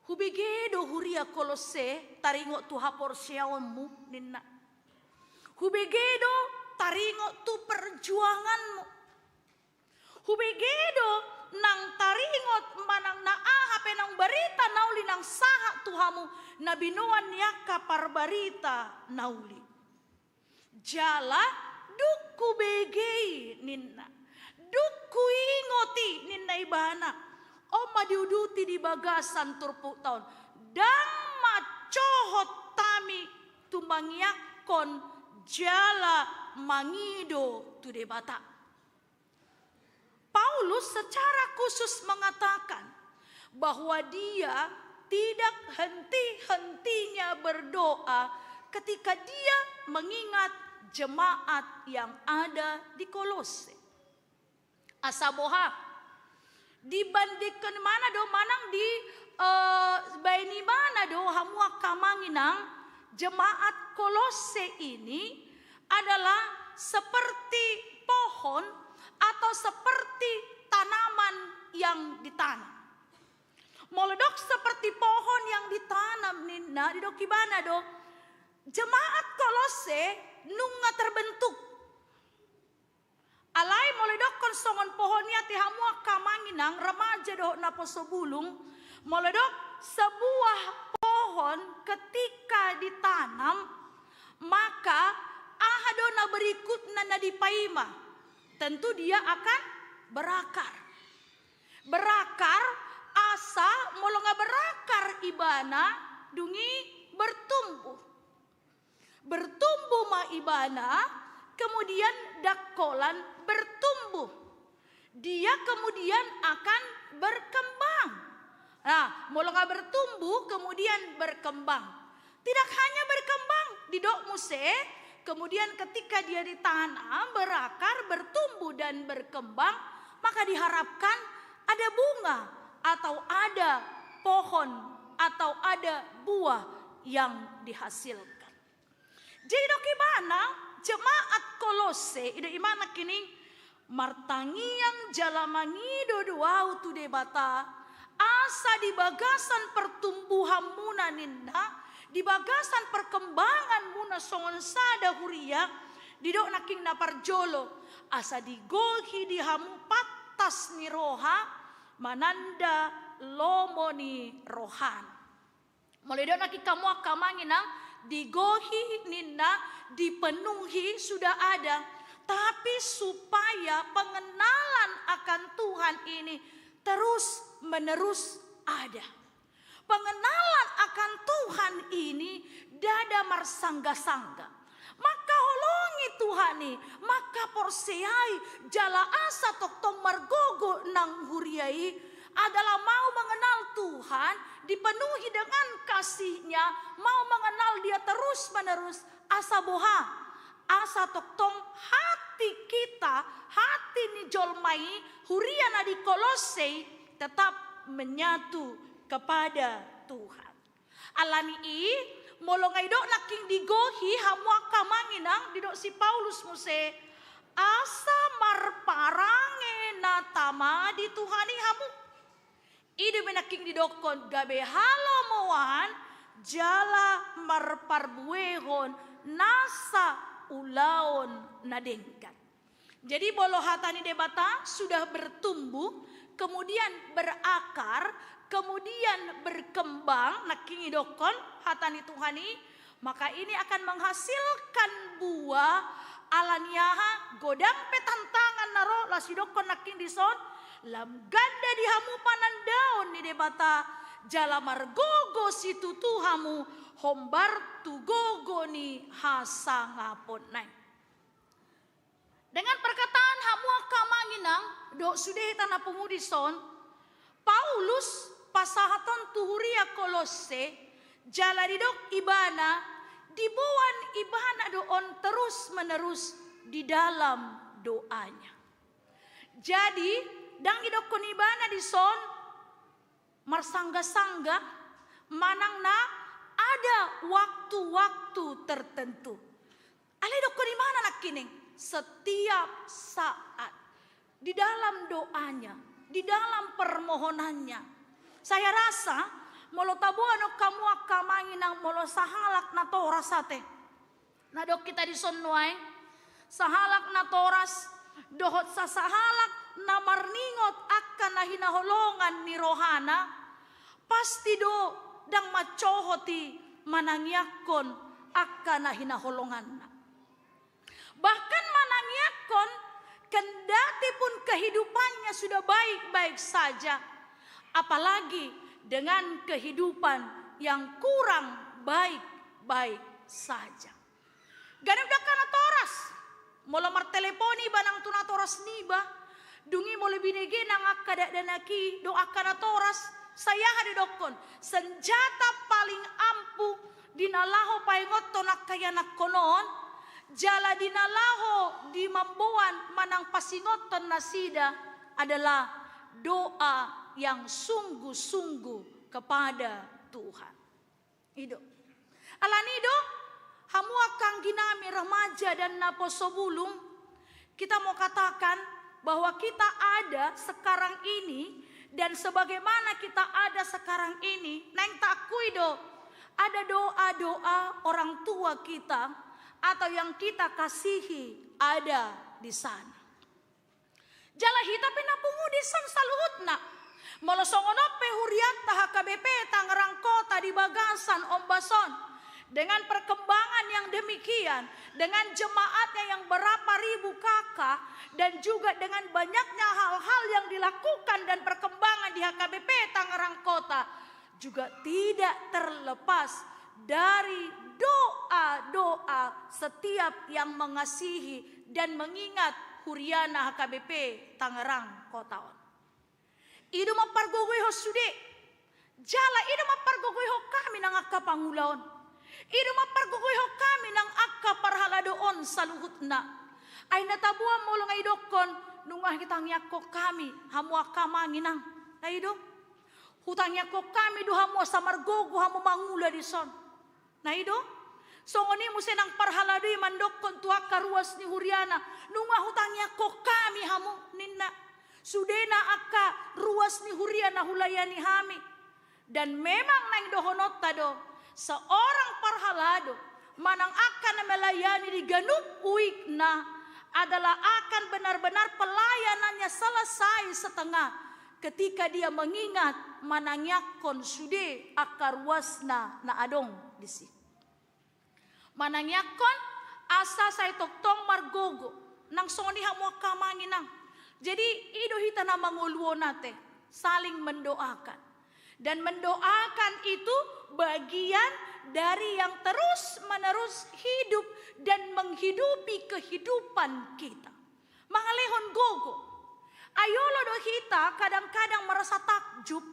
Hubege do huria Kolosse taringot tu haporseaonmu ninna. Hubege do taringot tu perjuanganmu. Hubege do nang taringot manang na aha pe naung barita na uli naung sahat tu hamu na binoan ni angka parbarita na uli. Jala dung hubege i ninna, dung huingot i ninna ibana, on ma diuduti di bagasan turpukta on, ndang mancohot hami tumangiangkon jala mangido tu Debata. Paulus secara khusus mengatakan bahwa dia tidak henti-hentinya berdoa ketika dia mengingat jemaat yang ada di Kolosse. Asa boha? Dibandingkon ibana do manang di, eh, baen ibana do hamu angka amang inang, jemaat Kolosse ini adalah seperti pohon atau seperti tanaman yang ditanam. Molo didok seperti pohon yang ditanam ninna, didok ibana do, jemaat Kolosse nunga terbentuk. Alai molo didokkon songon pohon i ate hamu angka amang inang, remaja dohot naposo bulung, molo didok sebuah pohon ketika ditanam, maka aha do na berikutna na dipaima? Tentu dia akan berakar. Berakar, asa molo nga berakar ibana, dung i bertumbuh. Bertumbuh ma ibana, kemudian ndang holan bertumbuh. Dia kemudian akan berkembang. Nah, molo nga bertumbuh, kemudian berkembang. Tidak hanya berkembang, didok muse, kemudian ketika dia ditanam, berakar, bertumbuh, dan berkembang, maka diharapkan ada bunga atau ada pohon atau ada buah yang dihasilkan. Jadi didok ibana, jemaat Kolosse, i do ibana nangkining martangiang jala mangido do ahu tu Debata, asa di bagasan pertumbuhanmuna ninna, di bagasan perkembanganmuna songon sada huria, didok nangkin na parjolo, asa digohi di hamu pantas ni roha, mananda lomo ni rohana. Molo didok nangkin hamu angka amang inang, digohi ninna, dipenuhi sudah ada. Tapi supaya pengenalan akan Tuhan ini terus menerus ada. Pengenalan akan Tuhan ini ndada marsangga-sangga. Mangkaholongi Tuhan i, mangkaporseai, jala asa tongtong margogo nang huria i adalah mau mengenal Tuhan, dipenuhi dengan kasih-Nya, mau mengenal Dia terus-menerus, asa boha? Asa tongtong hati kita, hati ni jolma i, huria na di Kolosse i, tetap menyatu kepada Tuhan. Alani i, Molo nga didok nangkin digohi hamu angka amang inang, didok si Paulus muse, asa marparange na tama di Tuhan i hamu. I do i nangkin didokkon gabe halomoan jala marparbuehon nasa ulaon na denggan. Jadi molo hata ni Debata sudah bertumbuh, kemudian berakar, kemudian berkembang, nangkin didokkon hata ni Tuhan i, maka ini akan menghasilkan buah. Ala ni aha? Godang pe tantangan na ro, laos didokkon nangkin dison, lam ganda di hamu panandaon ni Debata, jala margogo situtu hamu hombar tu gogo ni hasangaponna i. Dengan perkataan hamu angka amang inang, dohot sude hita na pungu dison, Paulus pasahathon tu huria Kolosse, jala didok ibana, diboan ibana do on terus menerus di dalam doanya. Jadi, ndang didokkon ibana dison, marsanggasangga, manang na ada waktu-waktu tertentu. Alai didokkon ibana nangkining, setiap saat, di dalam doanya, di dalam permohonannya. Saya rasa, molo taboan hamu angka amang inang, molo sahalak natoras ate. Na didok hita dison nuaeng, sahalak natoras, dohot sa-, sahalak na marningot angka na hinaholongan ni rohana, pasti do ndang mancohot i manangiangkon angka na hinaholonganna. Bahkan manangiangkon, kendati pun kehidupannya sudah baik-baik saja, apalagi dengan kehidupan yang kurang baik-baik saja. Ganup do angka natoras, molo martelepon iba nang tu natoras niba, dung i molo binege nang angka dakdanak i dohot angka natoras, sai aha didokkon? Senjata paling ampuh di na laho paingothon angka ianakhon on, jala di na laho di mamboan manang pasingothon nasida adalah doa yang sungguh-sungguh kepada Tuhan. I do. Ala ni i do, hamu angka anggi nami remaja dan naposo bulung, kita mau katakan bahwa kita ada sekarang ini, dan sebagaimana kita ada sekarang ini, naeng taakui do, ada doa-doa orang tua kita atau yang kita kasihi ada di sana. Jala hita pe na pungu dison saluhutna. Molo songon on pe hurianta H K B P Tangerang Kota di bagasan ombas on, dengan perkembangan yang demikian, dengan jemaatnya yang berapa ribu K K, dan juga dengan banyaknya hal-hal yang dilakukan dan perkembangan di H K B P Tangerang Kota, juga tidak terlepas dari doa-doa setiap yang mengasihi dan mengingat huriana H K B P Tangerang Kota on. I do mampargogoihon sude, jala i do mampargogoihon hami nang angka pangula on. I do mampargogoihon hami nang angka parhalado on saluhutna. Ai na taboan molo nga didokkon, nunga hutangiangkon hami, hamu angka amang inang. Na i do. Hutangiangkon hami do hamu asa margogo hamu mangula dison. Na i do. Songon i muse nang parhalado i mandokkon tu angka ruas ni huriana, nunga hutangiangkon hami hamu, ninna. Sudena angka ruas ni huria na hulayani hami. Dan memang naeng dohononta do, seorang parhalado manang angka na melayani di ganup uikna adalah akan benar-benar pelayanannya selesai setengah ketika dia mengingat manangiangkon sude angka ruasna na adong disi. Manangiangkon asa sai tongtong margogo, nang songon i hamu angka amang inang. Jadi, i do hita na mangolu on ate, saling mendoakan. Dan mendoakan itu bagian dari yang terus-menerus hidup dan menghidupi kehidupan kita. Mangalehon gogo. Ai olo do hita kadang-kadang merasa takjub,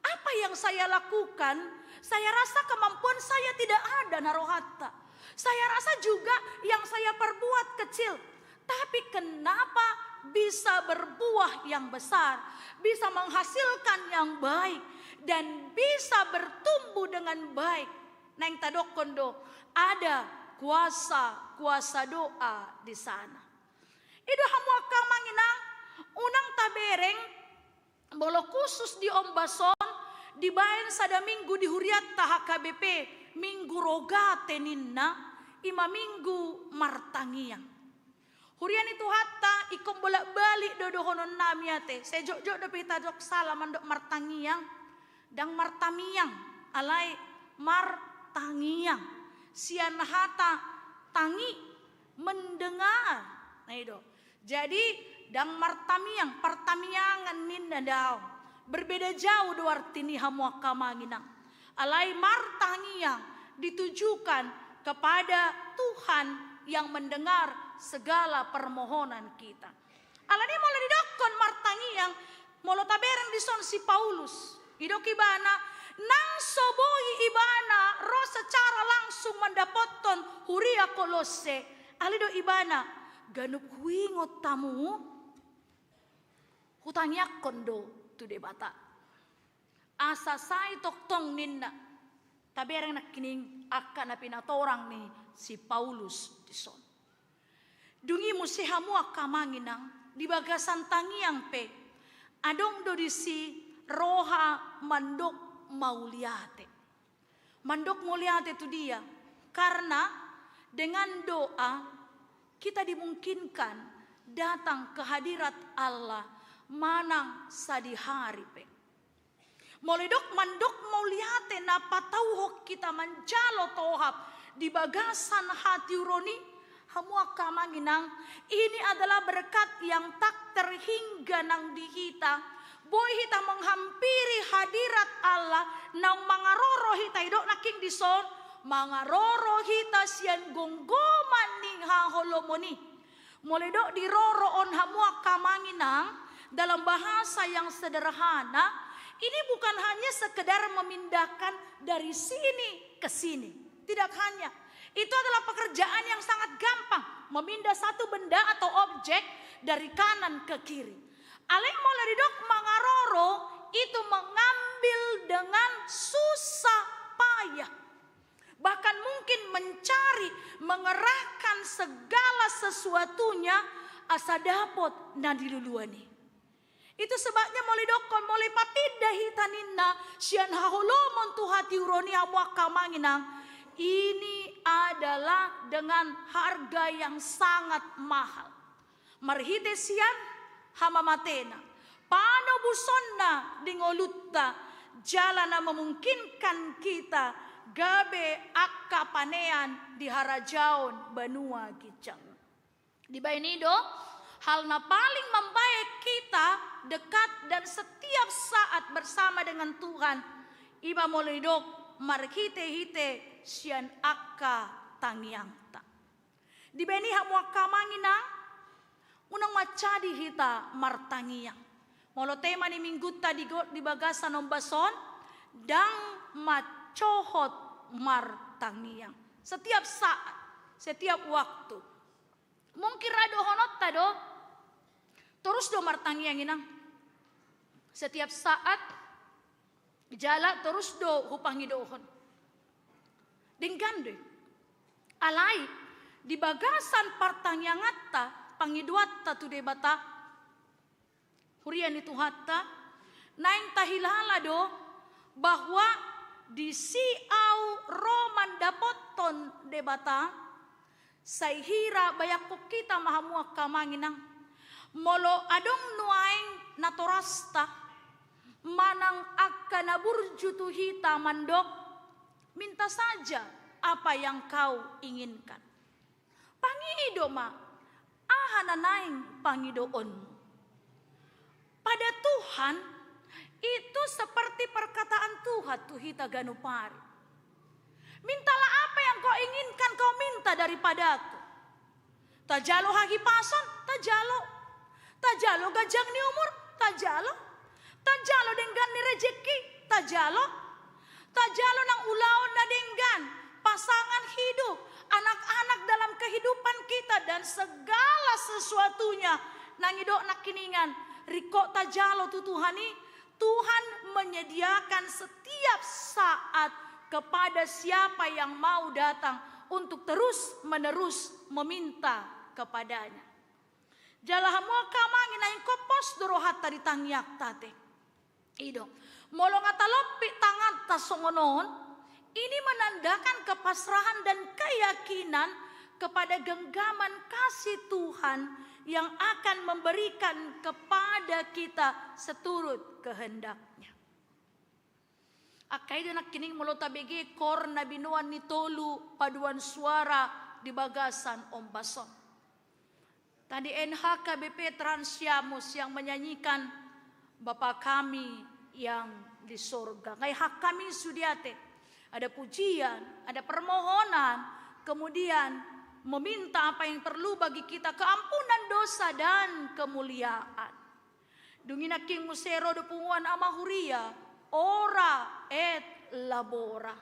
apa yang saya lakukan, saya rasa kemampuan saya tidak ada na rohanta. Saya rasa juga yang saya perbuat kecil. Tapi kenapa bisa berbuah yang besar, bisa menghasilkan yang baik, dan bisa bertumbuh dengan baik? Naeng tadokkon do, ada kuasa, kuasa doa di sana. I do hamu angka amang inang, unang tabereng, molo khusus di ombas on, dibaen sada minggu di hurianta H K B P, Minggu Rogate ninna, i ma Minggu Martangiang. Huria ni Tuhanta, ingkon bolak-balik do dohononnami ate. Sai jotjot dope hita dok sala mandok martangiang. Ndang martamiang, alai martangiang. Sian hata tangi, mendengar. Nah, i do. Jadi, ndang martamiang, partamiangan ninna daong. Berbeda jauh do arti ni hamu angka amang inang. Alai martangiang ditujukan kepada Tuhan yang mendengar segala permohonan kita. Alani molo didokkon martangiang, molo tabereng dison si Paulus, didok ibana, nang so boi ibana ro secara langsung mandapothon huria Kolosse, alai didok ibana, ganup huingot hamu, hutangiangkon do tu Debata. Asa sai tongtong ninna. Tabereng nangkining angka na pinatorang ni si Paulus dison. Dung i muse hamu angka amang inang, di bagasan tangiang pe, adong do disi roha mandok mauliate. Mandok mauliate tu dia, karena dengan doa kita dimungkinkan datang ke hadirat Allah manang sadihari pe. Molo didok mandok mauliate na patauhon hita manjalo tohap di bagasan hatiuron i, hamu angka amang inang, ini adalah berkat yang tak terhingga nang di hita. Boi hita menghampiri hadirat Allah, naung mangaroro hita, didok nangkin dison, mangaroro hita sian gomgoman ni haholomon i. Molo didok diroro on hamu angka amang inang, dalam bahasa yang sederhana, ini bukan hanya sekedar memindahkan dari sini ke sini. Tidak hanya. Itu adalah pekerjaan yang sangat gampang, memindah satu benda atau objek dari kanan ke kiri. Alai molo didok mangaroro, itu mengambil dengan susah payah. Bahkan mungkin mencari, mengerahkan segala sesuatunya asa dapot na niluluan i. Itu sebabnya molo didokkon molo dipapinda hita ninna sian haholomon tu hatiuron i hamu angka amang inang, ini adalah dengan harga yang sangat mahal. Marhite sian hamamatena, panobusonna di ngolunta, jala na memungkinkan kita gabe angka panean di harajaon banua ginjang. Dibaen i do, hal na paling mambaen kita dekat dan setiap saat bersama dengan Tuhan, i ma molo didok marhite-hite sian angka tangiangta. Dibaen i hamu angka amang inang, unang mansadi hita martangiang. Molo tema ni minggunta di go-, di bagasan ombas on, ndang mansohot martangiang. Setiap saat, setiap waktu. Mungkin ra dohononta do, torus do martangiang inang. Setiap saat, jala torus do hupangidohon. Denggan do i. Alai, di bagasan partangianganta, pangidoanta tu Debata, huria ni Tuhanta, naeng tahilala do bahwa disi ahu ro mandapothon Debata, sai hira bayangkon hita ma hamu angka amang inang. Molo adong nuaeng natorasta, manang angka na burju tu hita mandok, minta saja apa yang kau inginkan. Pangido ma, aha na naeng pangidoonmu. Pada Tuhan, itu seperti perkataan Tuhan tu hita ganup ari. Mintalah apa yang kau inginkan, kau minta daripadaku. Tajalo hahipason, tajalo. Tajalo ganjang ni umur, tajalo. Tajalo denggan ni rejeki, tajalo. Tajalo nang ulaon na denggan, pasangan hidup, anak-anak dalam kehidupan kita, dan segala sesuatunya. Nang didok nangkiningan, ringkot tajalo tu Tuhan i, Tuhan menyediakan setiap saat kepada siapa yang mau datang untuk terus-menerus meminta kepada-Nya. Jala hamu angka amang inang, ingkon pos do rohanta di tangiangta ate. I do. Molo nga talompit tanganta songon on, ini menandakan kepasrahan dan keyakinan kepada genggaman kasih Tuhan yang akan memberikan kepada kita seturut kehendak-Nya. Angka i do nangkining molo tabege kor na binoan ni tolu paduan suara di bagasan ombas on. Tadi N H K B P Trans Siamus yang menyanyikan Bapa Kami yang di Sorga. Nga i hak kami sude ate. Ada pujian, ada permohonan, kemudian meminta apa yang perlu bagi kita, keampunan dosa dan kemuliaan. Dung i nangkin muse ro do punguan ama huria, ora et labora.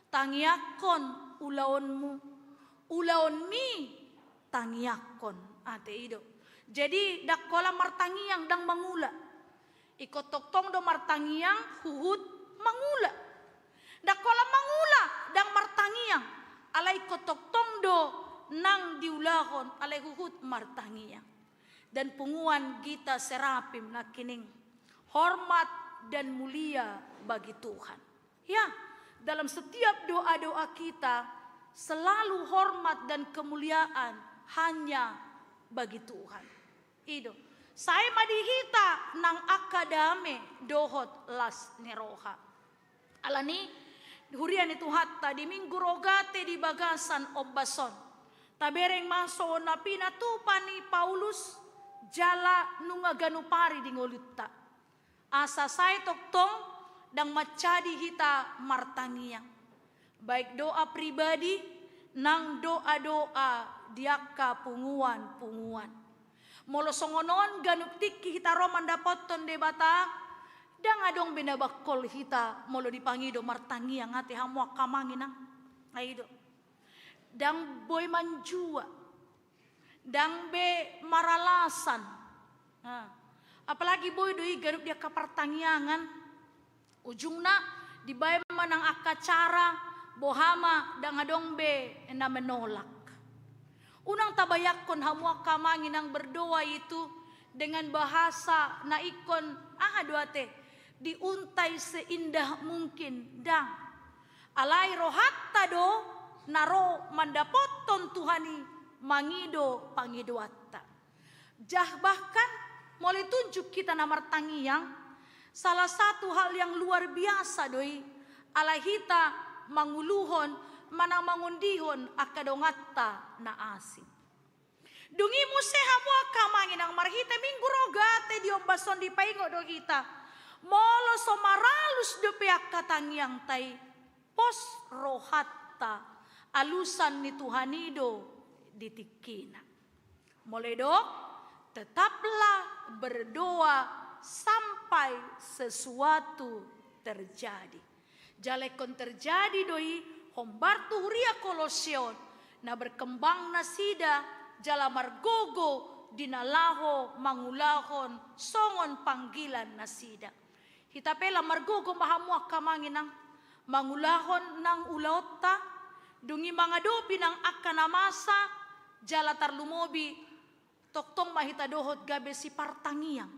Tangiangkon ulaonmu, ulaonmi tangiangkon. Ate i do. Jadi, ndang holan martangiang, ndang mangula. Ingkon tongtong do martangiang, huhut mangula. Ndang holan mangula, ndang martangiang. Alai ingkon tongtong do nang diulahon, alai huhut martangiang. Dan punguan Gita Serapim nangkining, hormat dan mulia bagi Tuhan. Ya, dalam setiap doa-doa kita, selalu hormat dan kemuliaan hanya bagi Tuhan. I do. Sai ma di hita nang angka dame dohot las ni roha. Alani, huria ni Tuhanta, di Minggu Rogate di bagasan ombas on, tabereng ma songon na pinatupa ni Paulus jala nunga ganup ari di ngolunta. Asa sai tongtong ndang manjadi hita martangiang, baik doa pribadi nang doa-doa di angka punguan-punguan. Molo songon on ganup tingki hita ro mandapothon Debata, ndang adong be na bangkol hita molo dipangido martangiang ate, hamu angka amang inang. Ai do. Ndang boi manjua. Ndang be maralasan. Nah, apalagi boi do i ganup di angka partangiangan. Ujungna dibaen ma nang angka cara, boha ma ndang adong be na menolak. Unang tabayangkon hamu angka amang inang berdoa itu dengan bahasa na ingkon aha do ate, diuntai seindah mungkin, ndang. Alai rohanta do na ro mandapothon Tuhan i mangido pangidoanta. Jah bahkan molo ditunjuk hita na martangiang, salah satu hal yang luar biasa do i, ala hita manguluhon manang mangondihon angka donganta na asing. Dung i muse hamu angka amang inang, marhite Minggu Rogate di ombas on dipaingot do hita, molo so maralus dope angka tangiangta i, pos rohanta, alusan ni Tuhan i do di tingkina. Molo didok, tetaplah berdoa sampai sesuatu terjadi. Jala ingkon terjadi do i hombar tu huria Kolose on, na berkembang nasida jala margogo di na laho mangulahon songon panggilan nasida. Hita pe lam margogo ma hamu angka amang inang, mangulahon nang ulaonta, dung i mangadopi nang angka na masa, jala tarlumobi tongtong ma hita dohot gabe sipartangiang.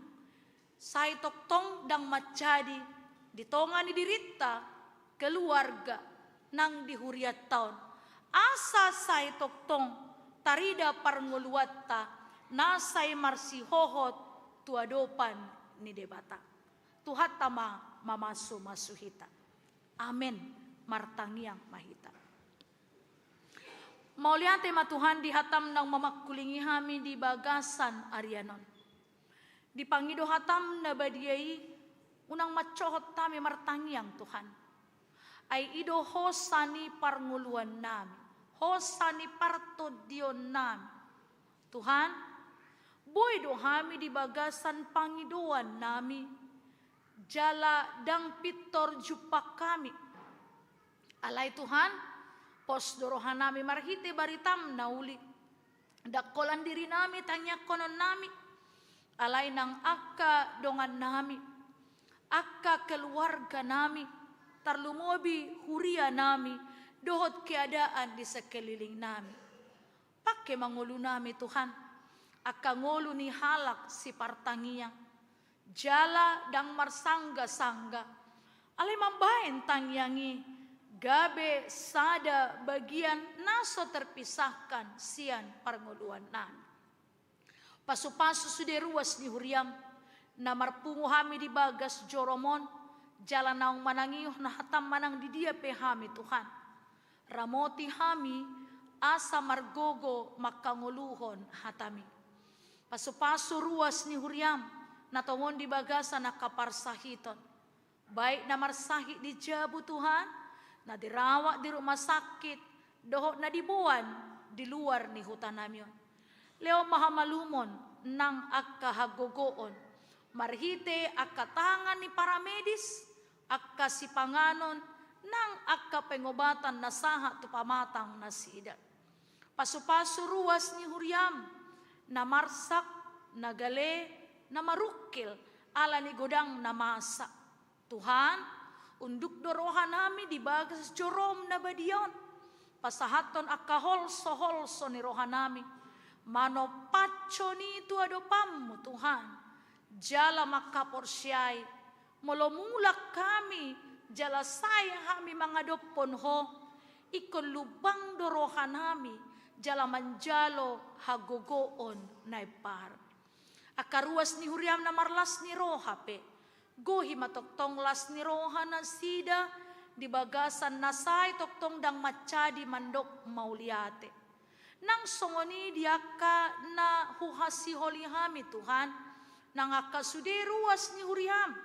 Sai tongtong ndang manjadi di tonga ni dirinta, keluarga, nang di hurianta on. Asa sai tongtong tarida parngoluanta na sai marsihohot tu adopan ni Debata. Tuhanta ma mamasumasu hita. Amen. Martangiang ma hita. Mauliate ma Tuhan di hatam naung mamangkulingi hami di bagasan arian on. Di pangido hatam na badia i, unang mansohot hami martangiang Tuhan. Ai i do hosa ni parngoluannami, hosa ni partondionnami. Tuhan, boi do hami di bagasan pangidoannami, jala ndang pintor jumpang hami. Alai Tuhan, pos do rohanami marhite baritam na uli. Ndang holan dirinami tangiangkononnami, alai nang angka dongannami, angka keluarganami, tarlumobi huria nami, dohot keadaan di sekeliling nami. Pangke ma ngolu nami Tuhan, angka ngolu ni halak sipartangiang, jala ndang marsanggasangga, alai mambahen tangiang i gabe sada bagian na so terpisahkan sian parngoluan nami. Pasupasu sude ruas ni huriam, na marpungu hami di bagas jorom on, jala naung manangihon hatam manang di dia pe hami Tuhan. Ramoti hami, asa margogo mangkangoluhon hatami. Pasupasu ruas ni huriam, na tongon di bagasan angka parsahiton. Baik na marsahit di jabu Tuhan, na dirawat di rumah sakit, dohot na diboan di luar ni huta nami on. Lehon ma hamalumon nang angka hagogoon, marhite angka tangan ni paramedis, angka sipanganon, nang angka pengobatan na sahat tu pamatang nasida. Pasupasu ruas ni huriam, na marsak, na gale, na marungkil, ala ni godang na masa. Tuhan, unduk do roha nami di bagas jorom na badia on. Pasahathon angka holso-holso ni roha nami. Manompathon i tu adopanmu, Tuhan. Jala mangkaporseai, molo mulak hami, jala sae hami mangadophon Ho, ingkon lumbang do roha nami, jala manjalo hagogoon na imparmu. Angka ruas ni huriam na marlas ni roha pe, gohi ma tongtong las ni roha nasida, di bagasan na sae tongtong ndang mansadi mandok mauliate. Nang songon i di angka na huhasiholi hami Tuhan, nang angka sude ruas ni huriam,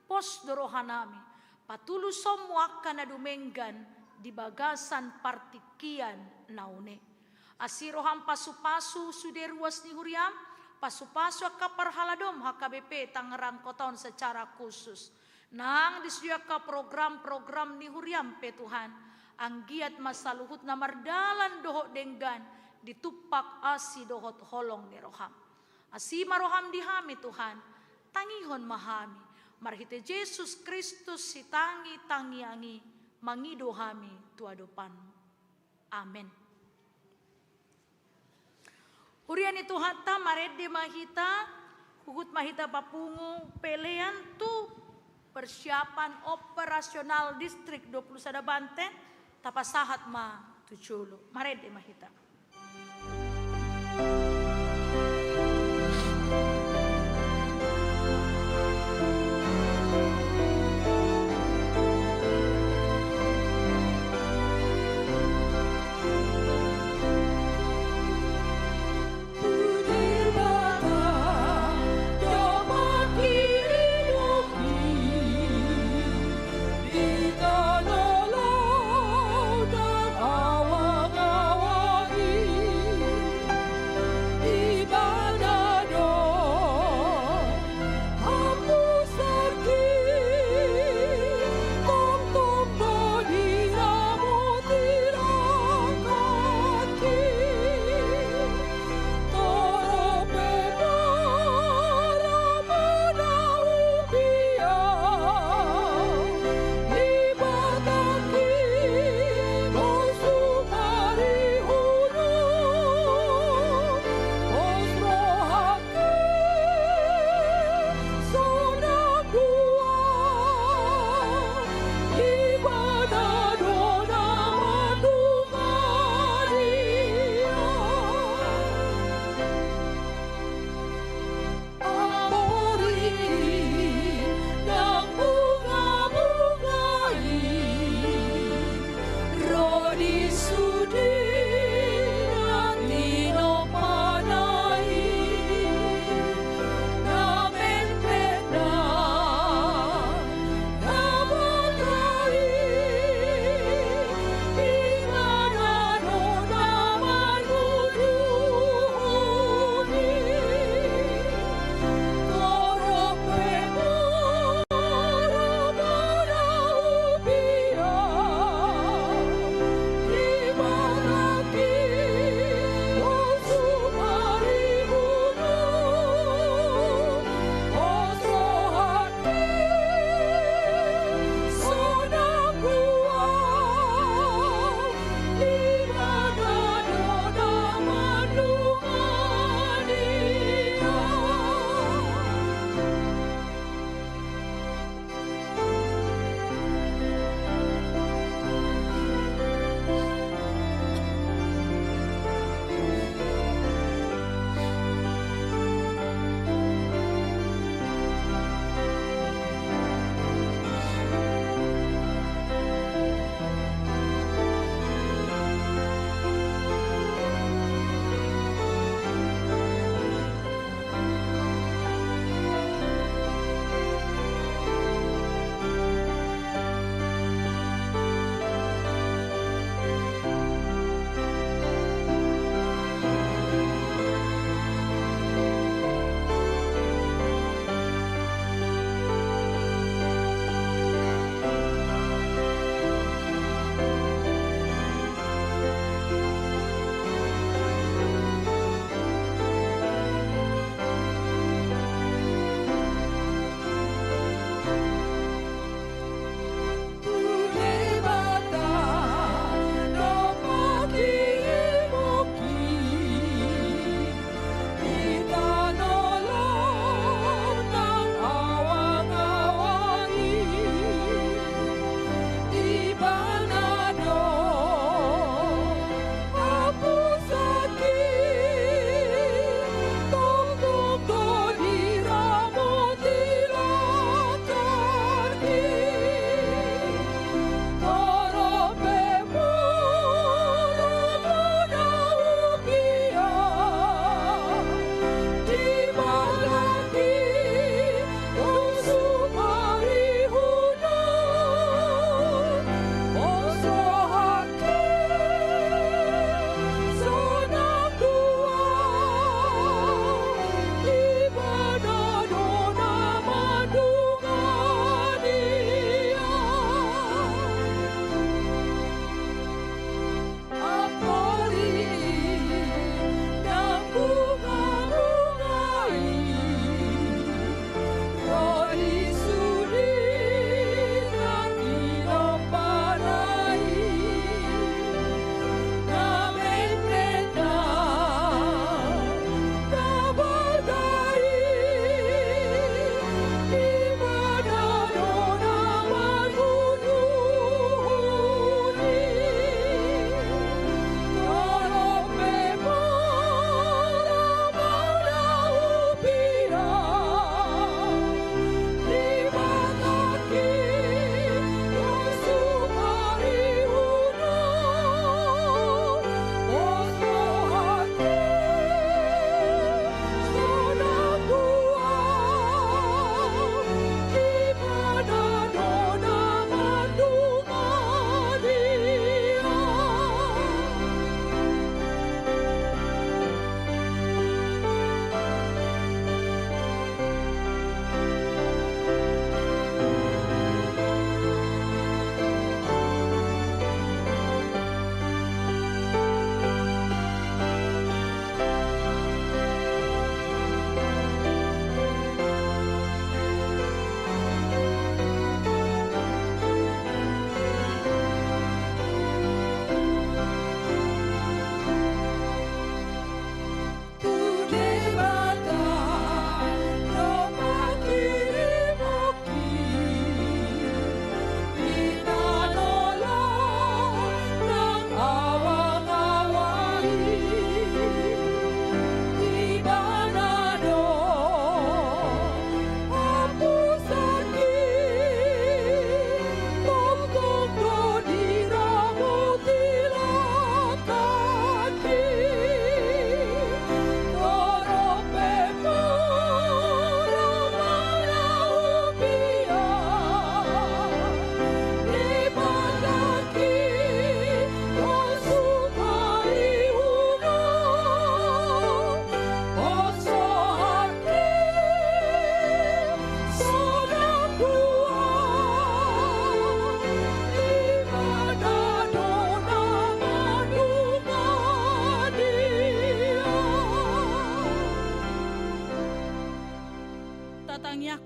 pos do roha nami, patulushonmu angka na dumenggan di bagasan partingkian na une. Asi roham pasupasu sude ruas ni huriam, pasupasu angka parhaladom H K B P Tangerang Kota on secara khusus. Nang di sude angka program-program ni huriam pe Tuhan, anggiat ma saluhutna mardalan dohot denggan, ditumpak asi dohot holong ni roham. Asi ma roham di hami Tuhan, tangihon ma hami, marhite Jesus Kristus sitangi-tangiang i, mangido hami tu adopanmu. Amen. Huria ni Tuhanta, marende ma hita, huhut ma hita papungu pelean tu persiapan operasional Distrik dua puluh sada Banten, tapasahat ma tu jolo. Marende ma hita.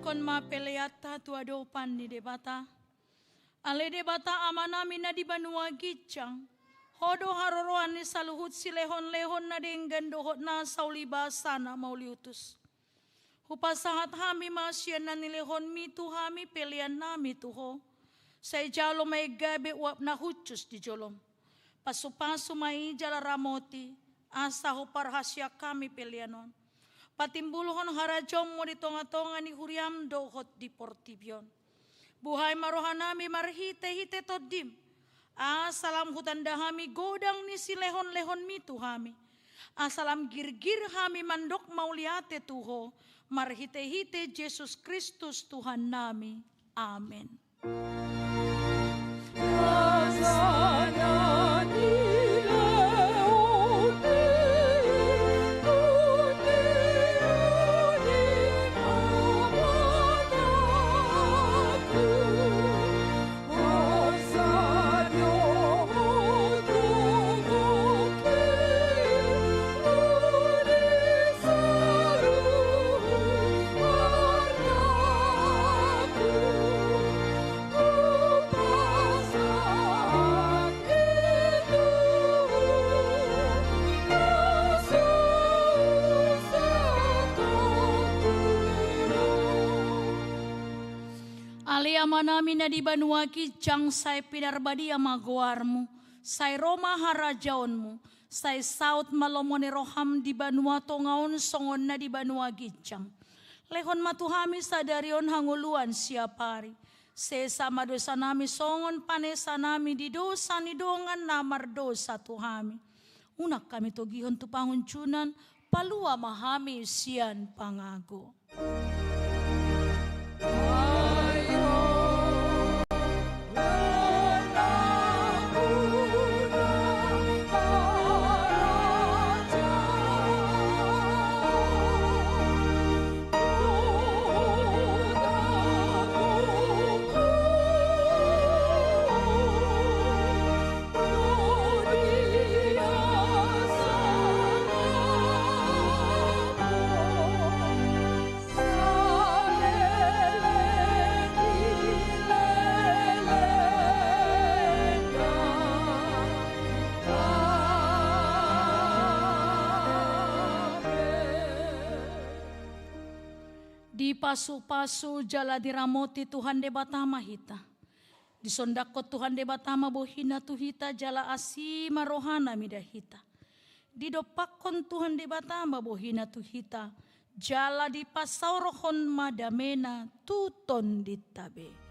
Pasahathon ma peleanta tu adopan ni Debata. Ale Debata Amanami na di banua ginjang, Ho do haroroan ni saluhut silehonlehon na denggan dohot na saulibasa na mauliutus. Hupasahat hami ma sian na nilehonMi tu hami peleannami tu Ho. Sai jalo ma i gabe uap na hushus di joloM. Pasupasu ma i jala ramoti, asa huparhaseang hami pelean on. Patimbulhon harajaonMu di tongatonga ni huriaM dohot di portibi on. Buhai ma rohanami marhitehite TondiM, asa lam hutanda hami godang ni silehonlehonMi tu hami. Asa lam girgir hami mandok mauliate tu Ho, marhitehite Jesus Kristus Tuhannami. Amen. Ale Amanami na di banua ginjang, sai pinarbadia ma goarMu, sai ro ma harajaonMu, sai saut ma lomo ni rohaM di banua tonga on songon na di banua ginjang. Lehon ma tu hami sadari on hangoluan siapari. Sesa ma dosanami songon panesanami di dosa ni dongan na mardosa tu hami. Unang hami togihon tu pangunjunan, palua ma hami sian pangago. Dipasupasu jala diramoti Tuhan Debata ma hita. Disondangkon Tuhan Debata ma bohiNa tu hita jala asi ma rohaNa mida hita. Didompakkon Tuhan Debata ma bohiNa tu hita, jala dipasaorhon ma dameNa tu tondinta be.